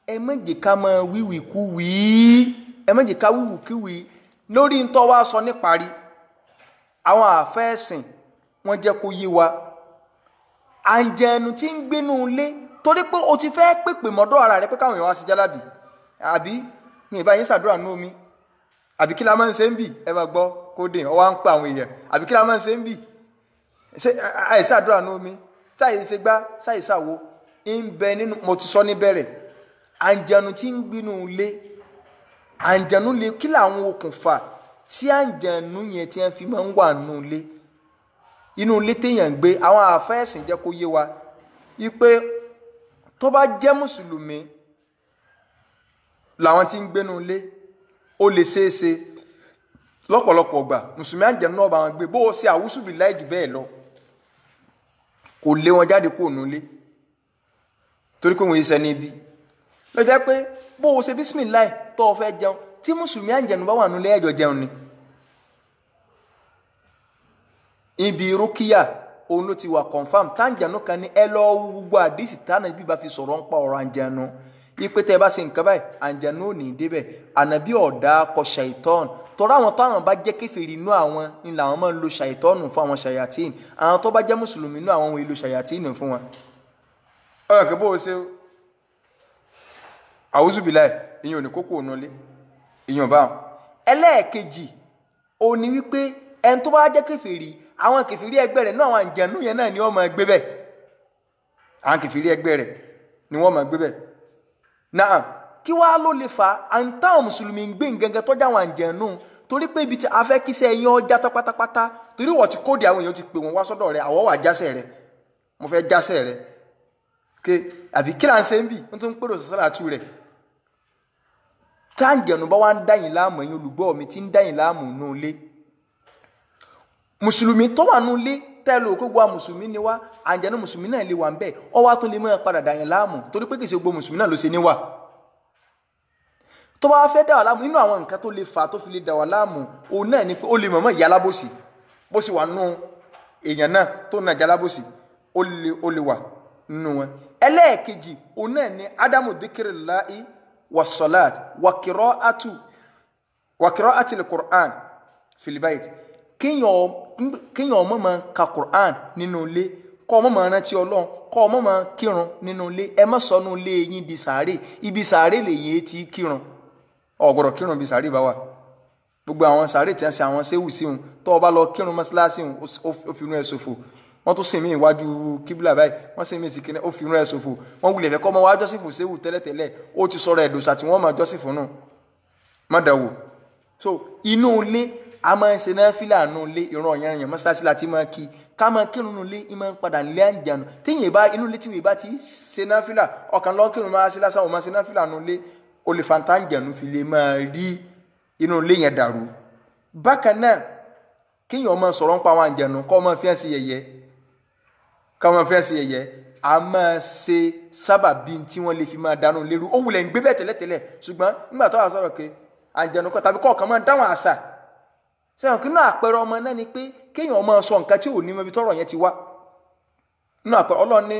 Ẹ má jẹ́ ká máa wíwìkúwìí, ẹ má jẹ́ ká wíwìkúwìí lórí ń tọ́ wa sọ níparí. Àwọn àfẹ́sìn wọ́n jẹ́ kó yé wa àǹjẹ̀nu tí ń gbénú ilé, torí pé o ti fẹ́ pèpè mọ́dọ̀ ara rẹ pé káwọn èèyàn wá sí jálàbì, àbí ní ìbá yín ṣàdúrà nú omi, àbí kí la máa ń ṣe ń bì, ẹ máa gbọ́ kó dé ọ wá ń pa àwọn èèyàn, àbí kí la máa ń ṣe ń bì, ṣé àìsàdúrà nú omi, sáyé ṣe gbá sáyé ṣàwo ń bẹ nínú. Mo ti sọ níbẹ̀rẹ̀, àǹjẹ̀nu tí ń gbénú ilé, àǹjẹ̀nu lè kí làwọn okùnfà tí àǹjẹ̀nu yẹn tí wọ́n fi máa ń wà nínú ilé, inú ilé téèyàn ń gbé. Àwọn àfẹ́sìn jẹ́ kó yé wa wípé tó bá jẹ́ mùsùlùmí làwọn tí ń gbénu ilé, ó lè ṣeéṣe lọ́pọ̀lọpọ̀ ọgbà mùsùlùmí àǹjẹ̀nu náà bá wọn gbé, bó o ṣe àwùsùbí láì jù bẹ́ẹ̀ lọ kò lé wọn jáde kúrò nílé torí pé wọn yìí sẹ́ni ibi. Ló jẹ́ pé bó o ṣe bísímìláì tó o fẹ́ jẹun, tí mùsùlùmí àǹjẹ̀nu bá wà nílé ẹ̀jọ̀ jẹun ni. Ibi rúkìá òun ló ti wà confam táǹjẹ̀nu kan ní ẹ lọ gbogbo àdìsí tánà bí bá fi sọ̀rọ̀ ń pa ọ̀rọ̀ àǹjẹ̀nu ipe tẹ́ ẹ bá ṣe nǹkan báyìí àǹjẹ̀nu ò ní débẹ̀. Ànàbí ọ̀dà kọ ṣàìtọ́n, tọ́ra àwọn táwọn bá jẹ́ kèfèrí inú àwọn ni làwọn máa ń lo ṣàìtọ́nù fún àwọn ṣàyàtíìn, àwọn tó bá jẹ́ mùsùlùmí inú àwọn ohun èlò ṣàyàtíìn fún wọn. Ọ̀rọ̀ kí bó o ṣe àwùzùbíláì ìyẹn ò ní kókó òun lé ìyẹn ò bá wọn. Ẹlẹ́ẹ̀kejì òun ni wípé ẹni tó bá jẹ́ kèfèrí, àwọn kèfèrí ẹgbẹ́ rẹ̀ náà àwọn àǹjẹ̀nú yẹn náà ni wọ́n máa gbé bẹ́ẹ̀, àwọn kèfèrí ẹgbẹ́ rẹ̀ ni wọ́n máa gbé bẹ́ẹ̀. Náà kí wàá ló lè fa àǹtáwọn mùsùlùmí ń gbé nǹkan tọ́jú àwọn àǹjẹ̀nú, torí pé ibi tí a fẹ́ kíṣẹ́ yẹn ọjà tán pátápátá, torí wọ́n ti kóde àwọn èèyàn ti pè wọ́n wá sọ́dọ̀ rẹ̀, àwọ̀ wà jásẹ̀ rẹ̀, mo fẹ́ jásẹ̀ rẹ̀ ké àbí kí là ń ṣe ń bì ń tún pèrò sọ́sọ́lá tú rẹ̀. Táǹjẹ̀nú bá wá ń dáyìn láàmú, ẹ̀yin olùgbọ́ mi ti ń dáyìn láàmú nù ilé, mùsùlùmí tó wà nù ilé tẹ́lẹ̀ òkú gba mùsùlùmí ni wá, àǹjẹ̀nú mùsùlùmí náà lè wà ń bẹ̀, ọ wá tún lè máa padà dáyìn láàmú torí pé kì í ṣe gbogbo mùsùlùmí náà ló ṣe níwà. Tó bá fẹ́ dà wá láàmú, nínú àwọn nǹkan tó lè fà tó fi lè dà wá láàmú òun náà ni pé ó lè mọ̀mọ́ ìyá alábòsí, bó sì wà nù èèyàn náà tó nà jẹ́ alábòsí ó lè wà nínú wọn. Ẹlẹ́ẹ̀kejì òun náà ni ádámù dhikrillahi wassalat wa qira'atil Qur'an fil bayt, kéèyàn ọmọ máa ka Qur'an nínú ilé, kọ́ ọmọ máa rántí Ọlọ́run, kọ́ ọmọ máa kírun nínú ilé. Ẹ má sọnù ilé yín di sàárè, ibi sàárè lèyìn etí kírun, ò gbọ́dọ̀ kírun bí sàárè bá wà. Gbogbo àwọn sàárè tí wọ́n ṣe àwọn séwù sí wọn, tó o bá lọ kírun mọ́ṣáláṣí wọn, ó fi irun ẹ̀ ṣòfò. Wọ́n tún sìn mí iwájú kíbílà báyìí, wọ́n sìn mí sí kíní, ó fi irun ẹ̀ ṣòfò. Wọ́n wulẹ̀ fẹ́ kọ́ ọmọ wa jọ́sìn fún séwù tẹ́lẹ̀tẹ́lẹ̀, ó ti sọ̀rọ̀ ẹ̀dọ̀sà tí wọ́n máa jọ́sìn fún nù. Má dàwò. So inú ilé a máa ń ṣe náfìlà nù ilé, ìran ọ̀yàn yẹn mọ́ṣáláṣí la ti máa kí. Ká máa kírun nù ilé, ìmọ̀ ń padà nílé àǹjànù. Téèyàn bá inú ilé tí wọ́n bá ti ṣe náfìlà, ọkàn lọ kírun máa ṣe lásán, òun máa ṣe náfìlà nù ilé, ó lè fa tàǹjànù fi lè máa rí inú ilé yẹn dàrú. Bákan náà, kéèyàn máa sọ̀rọ̀ nípa àwọn àǹjànù, kọ́ máa fi hàn sí yẹ̀yẹ́, ká máa fi hàn sí yẹ̀yẹ́, a máa ṣe sábàbí tí wọ́n lè fi máa dànù lérú. Ó wulẹ̀ ń gbé bẹ́ẹ̀ tẹ́lẹ̀tẹ́lẹ̀, ṣùgbọ́n nígbà tó wà sọ̀rọ̀ pé àǹjànù kan tàbí kọ̀ọ̀kan máa dáhùn àṣà. Sẹ́wọ̀n kí náà àpẹẹrẹ ọmọ náà ni pé kéèyàn máa sọ nǹkan tí ò ní mọ ibi tọ́rọ̀ yẹn ti wá. Nínú àpẹẹrẹ Ọlọ́run ní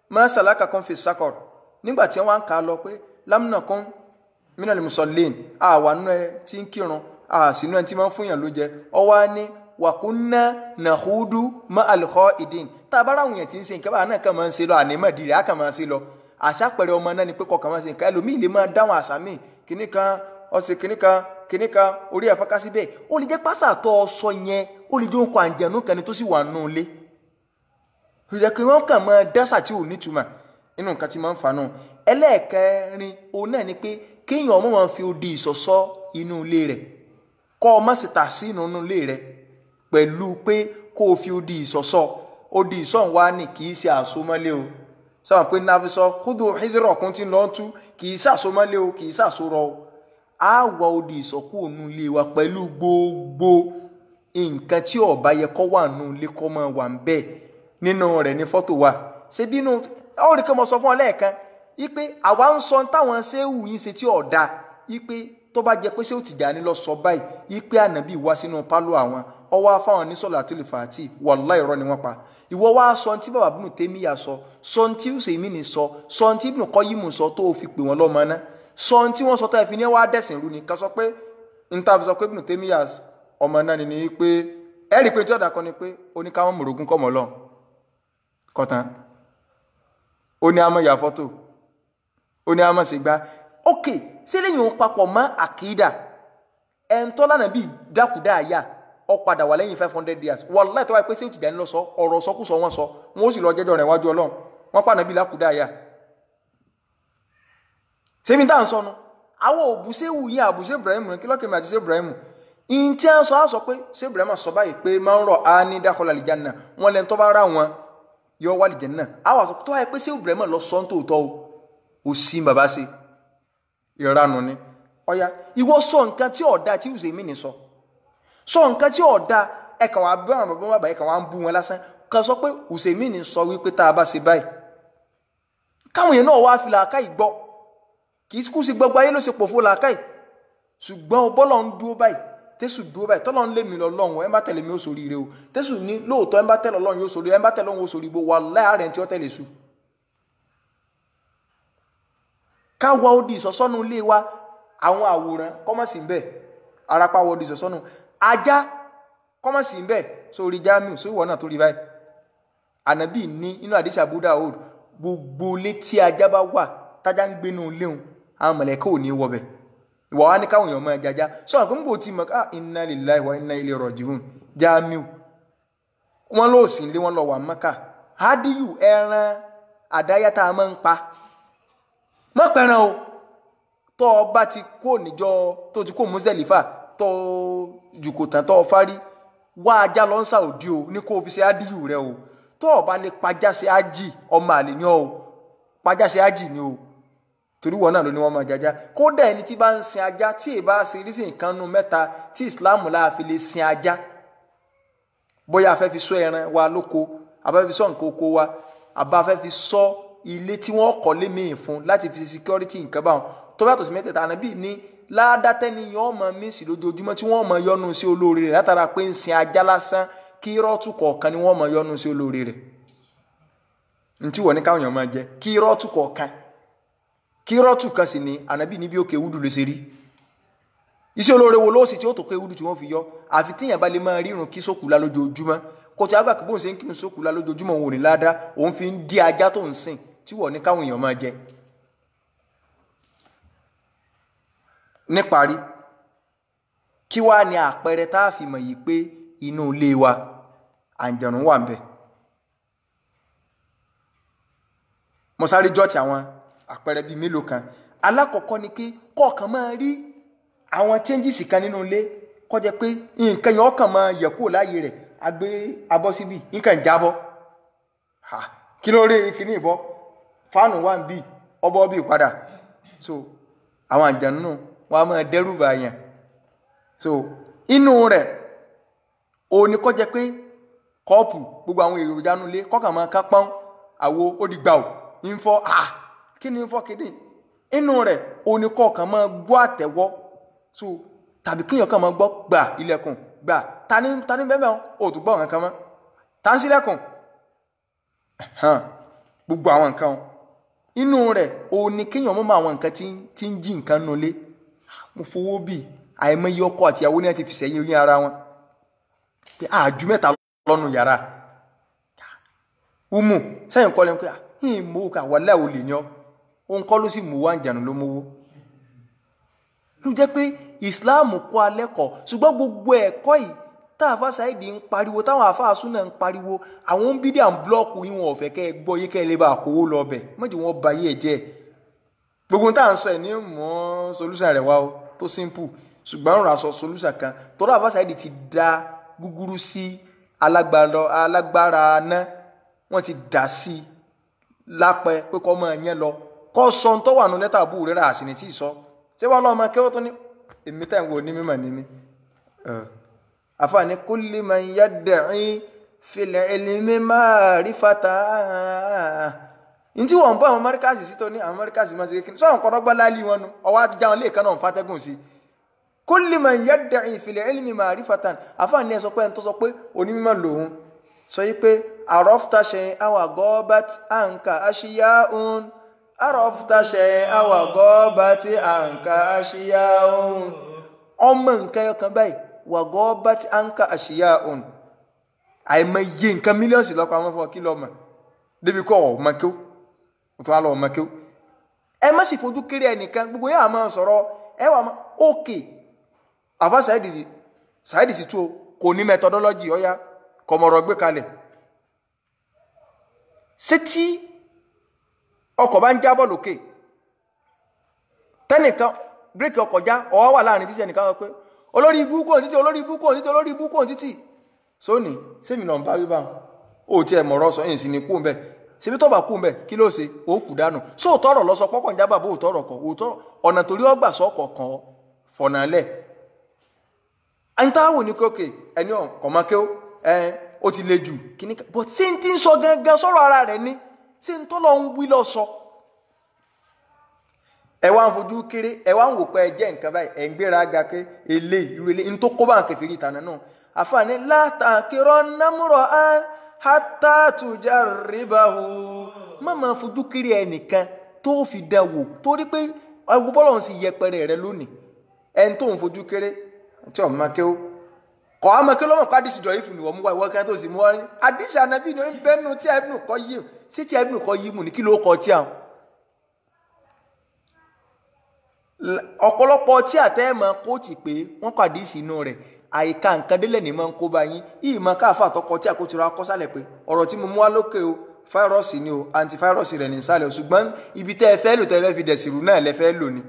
ma salakakum fi sakor, nígbà tí wọ́n á ń kà á lọ pé lamnakum minal musallin, àwa nínú ẹ tí ń kírun, àsínú ẹ tí máa ń fún yàn ló jẹ. Ọwọ́ á ní wa kunna nakhudu ma'al kha'idin. Tá a bá ráwọn yẹn tí ń ṣe nǹkan báwa náà kàn máa ń ṣe lọ, ànímọ̀dì rẹ̀ á kàn máa ń ṣe lọ. Àṣà àpẹẹrẹ ọmọ náà ni pé kọ̀ọ̀kan máa ń ṣe nǹkan, ẹlòmíì lè máa dáhùn àṣà míì, kíní kan ọ̀sẹ̀ kíní kan kíní kan orí ẹ̀ fọ́nká síbẹ̀. Ó lè jẹ́ pásà tó ọ sọ yẹn, ó lè jẹ́ òǹkọ àǹjẹ̀nú kan ni tó sì wà nù ilé. Ó jẹ́ pé wọ́n kàn máa dásà tí ò nítumọ̀ nínú nǹkan tí máa ń fa nù. Ẹlẹ́ẹ̀kẹrin òun náà ni pé kéèyàn ọmọ máa fi odi ìsọ̀sọ́ inú ilé rẹ̀, kọ́ ọ má sì tà sí inú ilé rẹ̀ pẹ̀lú pé kó o fi odi ìsọ̀sọ́. Odi ìsọ̀ wa ni kì í ṣe àsomọ́lé o. Sọ pé nàfisọ kúndùn hídírọ̀ kún tí ń lọ tú, kì í ṣàsomọ́lé o, kì í ṣàsorọ̀ o. A wá odi ìsọ̀kú ònú ilé wa pẹ̀lú gbogbo nǹkan tí ó bá yẹ kó wà nù ilé kó máa wà ń bẹ́ẹ̀. Nínú rẹ̀ ni fọ́tò wa. Ṣé bínú ó rí kí mo sọ fún ọ lẹ́ẹ̀kan ipe àwa ń sọ táwọn ṣéwù yín ṣe tí ó dáa, ipe tó bá jẹ pé ṣé ó Tìjàní lọ sọ báyìí ipe ànábì wá sínú pálọ̀ àwọn ọwọ́ afáwọn ní sọ̀làtul fàtì, wàláhì irọ́ ni wọ́n pa. Ìwọ wá sọ tí bàbá Ibn Taymiyyah sọ, sọ tí Usaymin sọ, sọ tí Ibn Qayyim sọ tó fi pè wọ́n lọ́mọ náà, sọ tí wọ́n sọ tá ẹ fi ní wá dẹ̀sìn rú ni. Ká sọ pé n ta fi sọ pé Ibn Taymiyyah ọmọ náà ni pé ẹ rí i pé tí ọ̀dà kan ni pé ó ní káwọn mòrògún kọ́ mọ́ lọ kọ́tán, ó ní àmọ́ ìyá fọ́tò, ó ní àmọ́ sì gbá. Ok, ṣé lẹ́yìn òun papọ̀ mọ́ àkídà ẹ̀ńtọ́ lánàá bíi dákúdá àyà ọ padà wà lẹ́yìn 500 years. Wàláhì tó wáyé pé ṣé ó Tìjàní lọ sọ ọ̀rọ̀ sọkúsọ wọn sọ, wọn ó sì lọ jẹ́jọ́ rẹ̀ wájú Ọlọ́run, wọn pàànà bíi lákúdá àyà. Sẹ́mi tá à ń sọnu àwọn òbúṣẹ́wù yín àbúṣe Ibrahim kí lọ́kẹ́mi àti ṣe Ibrahim ìyìn tí a ń sọ á sọ pé ṣé Ibrahim sọ báyìí pé máa ń rọ̀ á ní dákọ̀lá àlìjánnà, wọn lẹ́nu tó bá rà wọn yọ wà àlìjánnà. Àwọn àṣọ tó wáyé pé ṣé Ibrahim lọ sọ ń tòótọ́ o, ò sí bàbá ṣe ìranù ni. Ọ̀ya ìwọ sọ nǹkan tí ọ̀dà tí Usaymin sọ, sọ nǹkan tí ọ̀dà ẹ kàn wá bá àwọn bàbá ẹ kàn wá ń bú wọn lásán, kan sọ pé Usaymin sọ wípé tá a bá ṣe báyìí, káwọn yẹn náà wá fi làákàyè gbọ́. Kì í kú sí gbogbo ayé ló ṣe pòfo làákàyè, ṣùgbọ́n bọ́lọ̀ ń dúró báyìí, tẹ́sù dúró báyìí, tọ́lọ́ ń lé mi lọ lọ́hùn, ẹ bá tẹ̀lé mi ó sórí ire o. Tẹ́sù ní lóòótọ́ ẹ bá tẹ̀lé Ọlọ́run yóò sórí, ẹ bá tẹ̀lé òun ó sórí ibo, wàláhì ààrẹ tí ó tẹ̀lé su. Káwa odi ìsọsọ́nù ilé wa, àwọn àwòrán kọ́mọ̀sì ń bẹ̀, arapa wọ odi ìsọsọ́nù, ajá kọ́mọ̀sì ń bẹ̀, sórí Jamiu sórí ìwọ náà tó rí báyìí. Ànábì ní inú àdìsí Abu Dawud, gbogbo létí ajá bá wà tájá ń gbénu léhun, àwọn mọ̀lẹ́kà ò ní wọbẹ̀. Ìwà wa ní káwọn èèyàn máa jaja sọ̀rọ̀ pé níbo tí mọ̀ ká inna lillahi wa inna ilayhi raji'un. Jamiu wọn lọ sí ilé wọn lọ wà Mẹ́kà, hádìyù ẹran àdáyá tá a máa ń pa mọ́ pẹ̀ràn o. Tọ́ ọ bá ti kó níjọ tó ti kó Muzdalifa tó jùkò tán tó fárí wá ajá lọ ń Saudi o, ní kó o fi ṣe hádìyù rẹ o. Tọ́ ọ bá lè pajá ṣe ájì, ọmọ àlè ni ọ o, pajá ṣe ájì ni o, torí wọn náà ló ní wọn máa jaja. Kódà ẹni tí bá ń sin ajá tí èyí bá ṣe rí sí nǹkan nu mẹ́ta tí Islam láà fi lè sin ajá, bóyá a fẹ́ fi ṣọ́ ẹran wa lóko, a bá fẹ́ fi ṣọ́ nǹkan oko wa, a bá fẹ́ fi ṣọ́ ilé tí wọ́n kọ́lé míì fún láti fi security nǹkan báwọn, tó bá yàtọ̀ sí mẹ́tẹ̀ẹ̀ta, Ànábì ní ládàtẹ́ni yẹn ọmọ mísì lójoojúmọ́ tí wọ́n mọ yọnu sí olóore rẹ̀ látara pé ń sin ajá lásán, kí rọ́ọ̀tù kọ̀ọ̀kan ni wọ́n mọ yọnu sí olóore rẹ̀. Ntí wọ́n ní káwọn èèyàn máa jẹ kí rọ́ọ̀tù kọ̀ọ̀kan, kí rọ́ọ̀tù kan sì ni Ànábì níbi òkè wúdù ló ṣe rí. Iṣẹ́ olóore wo ló sì tí ó tó pé wúdù tí wọ́n fi yọ, àfi téèyàn bá lè máa rírun kí sókùlá lójoojúmọ́. Kò tí a gbà pé bóun ṣe ń kírun sókùlá lójoojúmọ́ òun ò ní ládàá, òun fi ń dí ajá tó ń sìn tí wọ́n ní káwọn èèyàn máa jẹ. Níparí, Kí wàá ní àpẹẹrẹ tá a fi mọ̀ yìí pé inú ilé wa àǹjẹ̀nù wà ń bẹ̀? Mo sáré jọ́ọ̀tì àwọn àpẹẹrẹ bíi mélòó kan. Alákọ̀ọ́kọ́ ni pé kọ̀ọ̀kan máa rí àwọn changes kan nínú ilé, kó jẹ́ pé nǹkan yẹn ọkàn máa yẹ̀ kúrò láàyè rẹ̀, agbé abọ́ síbí nǹkan jábọ́, kí ló rí kíní ìbọ́, fáànù wà ń bì ọbọ̀ bì padà. So àwọn àǹjẹ̀nù wọn a máa dẹ́rù bà yàn. So inú rẹ̀ òní kó jẹ́ pé kọ́ọ̀pù gbogbo àwọn èròjà nínú ilé kọ́kàn máa ká pọ́n àwo ó di gbà ó ń fọ́, kí ni ń fọ́ kíní. Inú rẹ̀ òní kọ̀ọ̀kan máa gbọ́ àtẹ̀wọ́, so tàbí kíyàn kan máa gbọ́ gbà ilẹ̀kùn gbà tani tani bẹ́ẹ̀ bẹ́ẹ̀ o tún gbọ́ nǹkan mọ́, tá ń sílẹ̀kùn, gbogbo àwọn nǹkan. Inú rẹ̀ òní kíyàn mọ́ àwọn nǹkan tí ń jí nǹkan nulẹ̀. Mo fowó bì àìmọye ọkọ àtìyàwó ní ẹ ti fi sẹ́yìn oyin ara wọn pé àjù mẹ́ta lọ́nu yàrá umu sẹ́yìn kọ́ lẹ́nu pé yìí mú ká wàlẹ́ olè ni ọ́, òun kọ́ ló sì mú wá ń jànú ló mówó. Ló jẹ́ pé Islam kọ́ alẹ́ kọ́, ṣùgbọ́n gbogbo ẹ̀kọ́ yìí tá àfa Saidi ń pariwo, táwọn àfa Sunna ń pariwo, àwọn ń bídí à ń búlọ́ọ̀kù yín, wọn ò fẹ́ kẹ́ ẹ gbọ́ yé kẹ́ ẹ lè bá àkówó lọ ọbẹ̀ mọ́jú wọn ba yé ẹ jẹ́. Gbogbo tá à ń sọ ẹ̀ ní mọ́ solution rẹ̀ wá o tó simple, ṣùgbọ́n ń ra sọ solution kan tọ́lá àfa Saidi ti da gúgúrú sí alágbára náà, wọ́n ti dà sí i lápẹ́ pé kọ́ máa yẹn lọ kọ́ sọ ń tọ́wà nù lẹ́tà bú rírà àsìní tí ì sọ. Ṣé wọ́n lọ́ọ́ máa kéwọ́ tó ní èmi tá ìwọ ní mímọ̀ ní mi. Àfààní kulli man yad'i fil ilmi ma'rifata. Ní tí wọ́n ń bọ́ àwọn mọ́ríkàsì sí tó ní àwọn mọ́ríkàsì máa ṣe kékeré sọ̀rọ̀ kọ́dọ́gbọ́n láàlì wọn nu ọwọ́ àti jáwọn léèkan náà ń fatẹ́gùn sí. Kulli man yad'i fil ilmi ma'rifatan. Àfààní ẹ sọ pé ẹni tó sọ pé onímọ̀ lòun sọ yí pé àrọ́fta ṣe àwọn gọ́ọ̀bàtì àǹkà àṣìyá òun, àrọ́fta ṣe àwọn gọ́ọ̀bàtì àǹkà àṣìyá òun. Ọmọ nǹkan ẹyọkan báyìí wà gọ́ọ̀bàtì àǹkà àṣìyá òun. Àìmọye nǹkan mílíọ̀nù lọ́pọ̀ àwọn fún ọ kí lọ́mọ débi kọ́ ọmọ kí ó tó wá lọ ọmọ kí ó. Ẹ má sì fojú kéré ẹnìkan, gbogbo yẹn àmọ́ sọ̀rọ̀ ẹ wà mọ́ òkè. Àfa Saidi sì tú o, kò ní methodology ọ̀ya kọmọrọ gbé kalẹ̀. Ṣé tí ọkọ̀ bá ń jábọ̀ lókè tẹ́nìkan bírèkì ọkọ̀ já ọwọ́ wà láàrin títí ẹnìkan sọ pé olórí ibú kò títì, olórí ibú kò títì, olórí ibú kò títì. Sóní sẹ́mi lọ́n bá wíwá o tiẹ̀ mọ̀rọ̀ sọ ẹ̀yìn sí ni kú ń bẹ̀, ṣebí tó bá kú ń bẹ̀ kí ló ṣe ó kù dànù. Sóòótọ́ ọ̀rọ̀ lọ sọ pọ́kàn jábà bó òótọ́ ọ̀rọ̀ kọ òótọ́ ọ̀nà torí ọgbà sọ́kọ̀ kan fọ̀nà lẹ̀. Àyìntàwò ní kókè ẹni ọ̀kọ̀mọ́kẹ́ ó ti le jù kíní kan but ṣé n ti ń sọ gangan sọ̀rọ̀ ara rẹ̀ ni, ṣé n tọ́lọ̀ ń wí lọ sọ. Ẹ wá ń fojú kéré, ẹ wá ń wò pé ẹ jẹ́ nǹkan báyìí, ẹ ń gbéra ga pé eléyìí irú eléyìí n tó kó bá ń kẹfìrí ìtànà náà. Àfààní látàkìrọ̀ námúrọ̀ á hátà tùjà rìbáhù. Má máa fojú kéré ẹnìkan tó fi dán wò torí pé ẹwú bọ́lọ̀ ń sì yẹpẹrẹ rẹ lónìí. Ẹni tó ń fojú kéré tí ọ̀ máa kéwó kọ́ àmọ́ kí lọ́mọ̀ kọ́ àdìsí dọ̀ ìfún ìwọ̀n mú wa ìwọ kan tó sì mú wa ní àdìsí ànábì ni ó ń bẹ́nu tí Ibn Qayyim sí tí Ibn Qayyim ní kí ló kọ tí àwọn. Ọ̀pọ̀lọpọ̀ tí àtẹ́ẹ̀mọ́ kóòtì pé wọ́n kọ́ àdìsí inú rẹ̀ àyíká nǹkan délẹ̀ ní máa ń kó bá yín yìí máa káàfà àtọkọ tí àkótó ra kọ́ sálẹ̀ pé ọ̀rọ̀ tí mo mú wá lókè o fáírọ́ọ̀sì ni o antifáírọ́ọ̀sì rẹ̀ ní sálẹ̀ o ṣùgbọ́n ibi tẹ́ ẹ fẹ́ lò tẹ́ ẹ fẹ́ fi dẹ̀sìrú náà lẹ fẹ́ lò ni.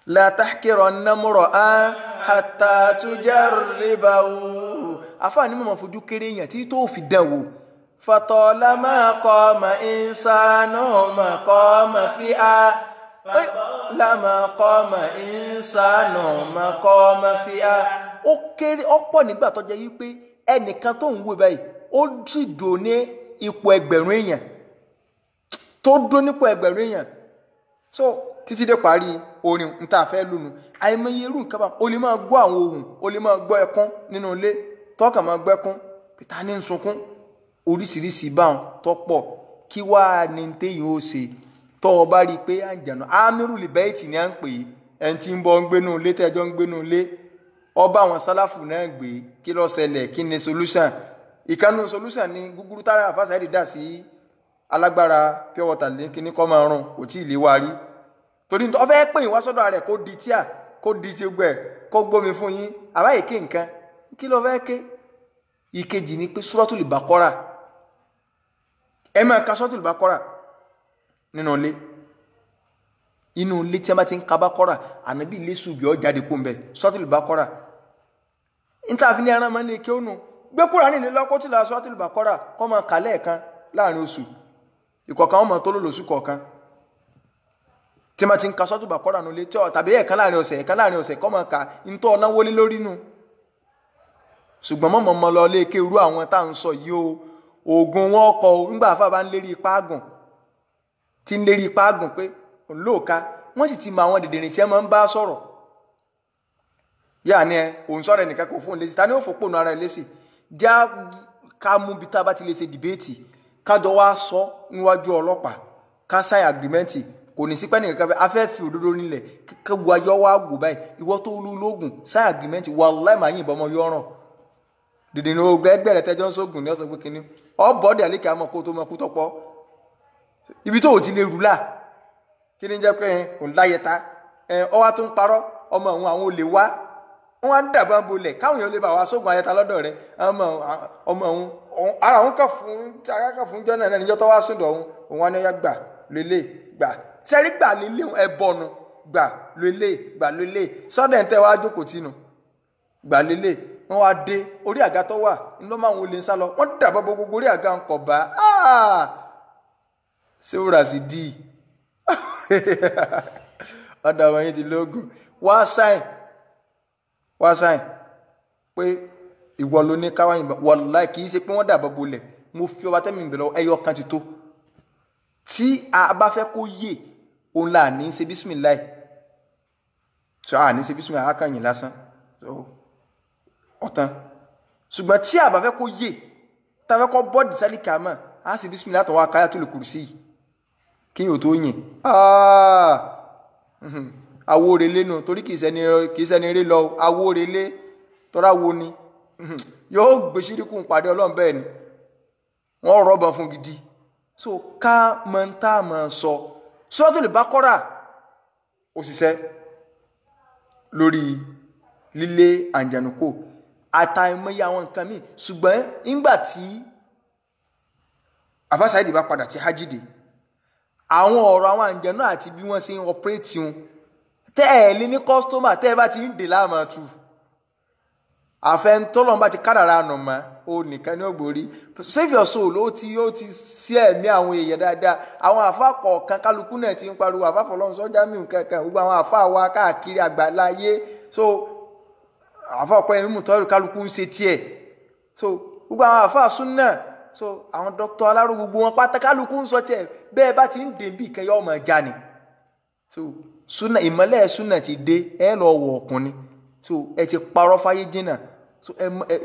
La tahkiranna mura'an hatta tujarribahu. Àfààní mọ̀mọ́ fojú kéré èèyàn tí tó fi dán wò. Fatolama qama insanu maqama fi'a. Lama qama insanu maqama fi'a. Ó kéré ọ̀pọ̀ nígbà tó jẹ́ wípé ẹnìkan tó ń wò báyìí ó sì dò ní ipò ẹgbẹ̀rún èèyàn tó dó nípò ẹgbẹ̀rún èèyàn. So títí dé parí orin n tá a fẹ́ lónìí àìmọye irú nǹkan bá o lè máa gbọ́ àwọn ohùn o lè máa gbọ́ ẹkún nínú ilé tọ́kàn máa gbọ́ ẹkún ta ní ń sunkún oríṣiríṣi báwọn tọ́pọ̀ kí wàá ní téyìn ó ṣe tọ́ ọ bá rí i pé àǹjànà amiru libẹ́ẹ̀tì ni à ń pè é ẹni tí ń bọ́ ń gbénú ilé tẹ́jọ́ ń gbénú ilé ọba àwọn sálàfù náà gbé kí ló ṣẹlẹ̀ kí ni solution ìkànnì solution ni gúgúrú tára àfàṣà dà sí alágbára pure water ní kíní kọ́ máa rún kò tí ì lè wá rí torí tó fẹ́ pè wá sọ́dọ̀ rẹ̀ kó di tíà kó di ti gbẹ kó gbómi fún yín àbáyé ké nǹkan kí ló fẹ́ ké. Ìkejì ni pé Suratul Baqara, ẹ máa ka Suratul Baqara nínú ilé, inú ilé tí a bá ti ń ka Baqara ànábì ilé ṣùgbọ́n ó jáde kó ń bẹ Suratul Baqara. Níta fi ní ẹran máa ń lé kí ó nu gbé Kùránì ní lọ́kọ́ tí la Suratul Baqara kọ́ máa kà lẹ́ẹ̀kan láàrin oṣù ìkọ̀kan ọmọ tó lò lóṣù kọ̀ọ̀kan tí ma ti ń ka Suratul Baqara nulẹ̀ tí ọ tàbí ẹ̀ẹ̀kan láàrin ọ̀sẹ̀ ẹ̀ẹ̀kan láàrin ọ̀sẹ̀ kọ́ máa ka ntọ́ ọ̀nà wọlé lórí nu. Ṣùgbọ́n mọ̀mọ́ mọ́ lọ lé ké irú àwọn tá à ń sọ yìí o, oògùn wọn kọ o. Nígbà àfa bá ń lérí ipá àgùn tí ń lérí ipá àgùn pé òun lóòka, wọ́n sì ti mọ àwọn dìdìrín tí ẹ máa ń bá sọ̀rọ̀. Yáà ni ẹ òun sọ̀rọ̀ ẹnìkan kò fún un lésì, ta ni ó fòpónú ara ẹ lésì? Já ká mú bí tá a bá ti lè ṣe dìbéètì, kájọ wá sọ níwájú ọlọ́pàá, ká sáì àgírímẹ́ǹtì, kò ní sí pẹ́ nìkan kan afẹ́ fi òdodo nílẹ̀ kí wáyọ́ wá gò báyìí. Ìwọ tó lú lóògùn sáì àgírímẹ́ǹtì, wàláì máa yìnbọn ọmọ yọ̀ràn dìdìrín ogun ẹgbẹ́ rẹ tẹjọ́ ń sógun ní ọ̀sán pé kínní ọ bọ́ọ̀dì àlékè àmọ́ kó tó mọ kú tọ́pọ́ ibi tó ò ti lè rú là kí ni jẹ́ pé òun láyẹta ọ wá tó ń parọ́ ọmọ òun àwọn olè wá wọ́n wá ń dàbọ̀ bolẹ̀ káwọn èèyàn lè bá wa sógun ayẹta lọ́dọ̀ rẹ. Ọmọ òun ara òun kàn fún ara kàn fún jọ́nà náà níjọ́ tó wá sùn dọ̀ òun òun wá ní ọyá gbà lélẹ̀ gbà sẹ́rí gbà lélẹ̀ ẹ bọ̀nu gbà lélẹ̀ gbà lélẹ̀ sọ́dẹ̀ ń tẹ́ wá jókòó tì nù gbà lélẹ̀. Wọ́n wá dé orí àga tó wà ńlọ máa ń wọlé ń sá lọ, wọ́n dàbọ̀ bo gbogbo orí àga ń kọ̀ bá ṣé wúrà sí dì í ọ̀dọ̀ àwọn yìí ti lóògùn. Wá sáìn wá sáìn pé ìwọ ló ní káwá yìnbọn, wàláì kì í ṣe pé wọ́n dàbọ̀ bolẹ̀. Mo fi ọba tẹ́mi bẹ̀rẹ̀ ẹyọ kan ti tó tí a bá fẹ́ kó yè òun là ní ṣe bísímìláì, ṣọ à ní ṣe bísímìláì akànyìn lásán ọ̀tán. Ṣùgbọ́n tí a bá fẹ́ kó yè tá a fẹ́ kó bọ́ọ̀dì sálì kàmá á sì bísímìláì àtọwọ́ akáyà tó lè kùrù sí yìí kí yóò tó yìn. Awórelé nù torí kì í ṣẹni eré lọ, awórelé tọ́ra wo ni yóò gbé ṣíríkù pàdé ọlọ́run bẹ́ẹ̀ ni wọ́n rọ́bọ̀n fún gidi. So ká mọ̀ ń tá a mọ̀ sọ Suratul Baqara òṣìṣẹ́ lórí lílé àǹjànúkò àtàìmọye àwọn nǹkan míì. Ṣùgbọ́n nígbà tí Àfáà Saheed bá padà ti hajj dé, àwọn ọ̀rọ̀ àwọn àǹjànú àti bí wọ́n ṣe ń ọpẹ́rẹ́tì wọn tẹ́ ẹ̀ lé ní kọ́sítọ́mà tẹ́ ẹ bá ti ń dè láàmú tu àfẹnutọ́lọ́n bá ti kádàrá nù mọ́ o nìkan ní ògbórí. Save your soul ó ti sí ẹ̀mí àwọn èèyàn dáadáa. Àwọn àfa kọ̀ọ̀kan kálukú náà ti ń pariwo àfa fọlọ́run sọ́jà mi kankan gbogbo àwọn àfa wa káàkiri àgbáláyé. So àfa ọ̀pẹ mímú tọ́lù kálukú ń ṣe tiẹ̀. So gbogbo àwọn àfa súnà, so àwọn dókítà aláró gbogbo wọn pátá kálukú ń sọ tiẹ̀. Bẹ́ẹ̀ bá ti ń dè bí ìkẹyọ ọmọ ẹja ni. So súnà ìmọ́lẹ̀ súnà ti dé, ẹ lọ wọ̀ ọ̀kùnrin. So ẹ ti parọ́ fáyé jìnnà. So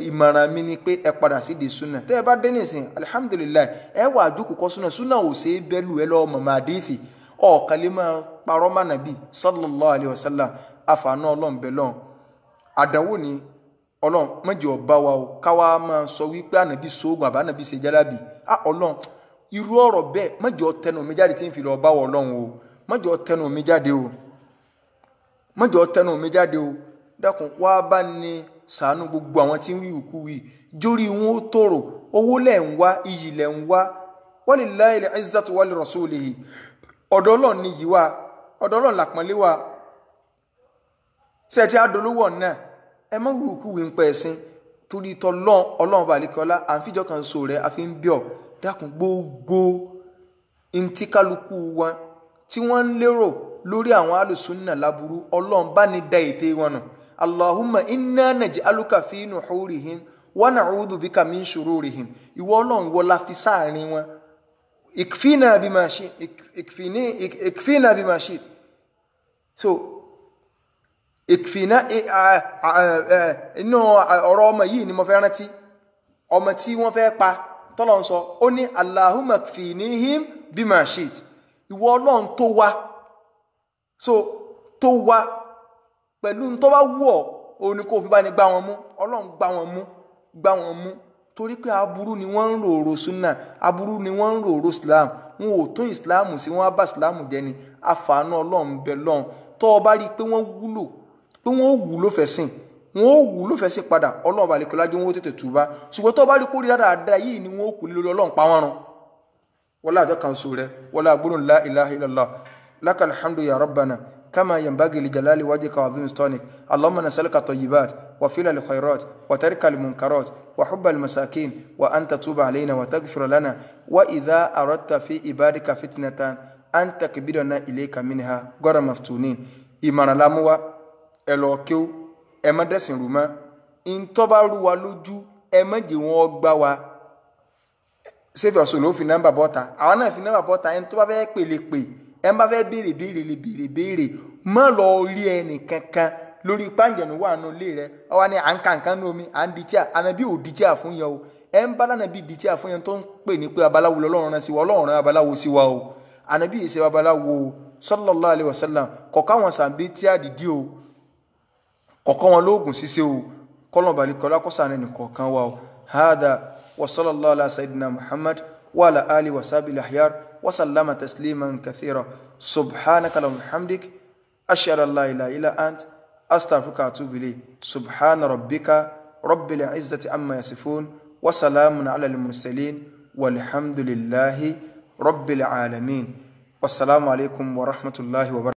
ìmọ̀ràn mi ni pé ẹ padà sí di súnà. Tẹ́ ẹ bá dé nísìn alihamudulilayi ẹ wà àdúkù kọ́ súnà. Súnà ò ṣe é bẹ́lù ẹ lọ́wọ́ mọ̀mọ́ àdéhìí ọ̀kan lè máa parọ́ má nàbí sallallahu alayhi wa sallam. Àfààní ọlọ́run bẹ́ẹ̀ lọ́n àdánwò ni ọlọ́run mọ̀jẹ̀ ọba wa o káwa máa sọ wípé ànàbí sóògùn àbá ànàbí ṣe jálábì. Á ọlọ́run irú ọ̀rọ̀ bẹ́ẹ̀ mọ̀jẹ̀ ọtẹnu mi jáde tí ń fi lọ bá wọ ọlọ́run o, mọ̀jẹ̀ ọtẹnu mi jáde o, mọ̀jẹ̀ ọtẹnu mi jáde o. Dákun wá bá ní ṣàánú gbogbo àwọn tí ń wí ìkú wí jórí wọn ó tòrò. Owó lẹ̀ ń wá, iyì lẹ̀ ń wá. Walillahil izzatu wa li rasulihi. Ọ̀dọ̀ ọlọ́run ni yìí wá, ọ̀dọ̀ ọlọ́run làpọ́nlé wá. Ṣé ẹ ti adolówó náà ẹ má wí ìkú wí ń pẹ́ ẹ̀sìn torí tọ́ lọ́n ọlọ́run bá àlékọ́lá à ń fìjọ kan so rẹ̀ a fi ń bíọ̀. Dákun gbogbo ntí kálukú wọn tí wọ́n ń lérò lórí àwọn alùsùnà láburú ọlọ́run bá ní da ète wọn nù. Allahumma inna naj'aluka fi nuhurihim wa na'udhu bika min shururihim. Ìwọ ọlọ́run ìwọ la fi sáàrin wọn. Ikfina bima shi ikfini ikfina bima shi. So ikfina inú ọ̀rọ̀ ọmọ yìí ni mo fẹ́ rántí ọmọ tí wọ́n fẹ́ pa tọ́lọ̀ ń sọ ó ní Allahumma kfinihim bima shit. Ìwọ ọlọ́run tó wá, so tó wá pẹ̀lú tó bá wù ọ́ òun ni kò fi bá ní gbá wọn mú. Ọlọ́run gbá wọn mú, gbá wọn mú torí pé aburú ni wọ́n ń rorò súnà, aburú ni wọ́n ń rorò Islam. Wọn ò tún Islam sí, wọn á bá Islam jẹ́ ni. Àfààní ọlọ́run bẹ lọ́run. Tó o bá rí i pé wọ́n wúlò Pé wọ́n ó wúlò fẹ́ sìn, wọ́n ó wúlò fẹ́ sìn padà. Ọlọ́run bá lè kọ́ lájú wọn ó tètè túbá. Ṣùgbọ́n tó bá rí kórìíra dáadáa yìí ni wọ́n ó kú lórí Ọlọ́run pa wọ́n run. Wọ́n láàjọ kan so rẹ̀, wọ́n láàgbónú la ilaha illallah. Lakal hamdu ya rabbana kama yanbaghi li jalali wajhika wa azimi sultanik. Allahumma nas'aluka tayyibat wa fi'la al-khairat wa tarka al-munkarat wa hubba al-masakin wa an tatuba alayna wa taghfir lana wa idha aradta fi ibadika fitnatan an takbidana ilayka minha ghayra maftunin. Ìmọ̀ràn la mú wá, ẹ lọ kéwú, ẹ má dẹ̀sìn rú mọ́. Ntọ́ bá rú wa lójú, ẹ má jẹ́ wọn gbá wa. Save your soul ló fi nọ́mbà bọ́ta, àwọn náà fi nọ́mbà bọ́ta. Ẹni tó bá fẹ́ pè lè pè, ẹni bá fẹ́ béèrè béèrè lè béèrè béèrè. Má lọ rí ẹnì kankan lórí pàǹjẹ̀nù wà nù ilé rẹ. Ọwọ́ ni à ń ka nǹkan nú omi, à ń di tíà, ànàbí ò di tíà fún yẹn o. Ẹ ń bá lánàbí di tíà fún yẹn tó ń pè ní pé babaláwo lọ́lọ́run rán sí wa, Ọlọ́run rán babaláwo sí wa o. Ànàbí yìí ṣe babaláwo o, sallallahu alaihi wasallam. Kọ̀ọ̀kan wọn sàbí tíà dìdí o, kọ̀ọ̀kan wọn lóògùn ṣíṣe o. Kọ́lọ̀ balẹ̀kọ́lá kọ́sàn ẹnì kọ̀ọ̀kan wa o. Hada wa sallallahu ala sayyidina Muhammad wa ala alihi wa sahbihi al-ahyar wa sallama tasliman kathira. Subhanaka allahumma hamdik, ashhadu an la ilaha illa ant, astaghfiruka wa atubu ilayk. Subhana rabbika rabbil izzati amma yasifun wa salamun ala al-mursalin walhamdulillahi rabbil alamin. Wassalamu alaikum wa rahmatullahi wa barakatuh.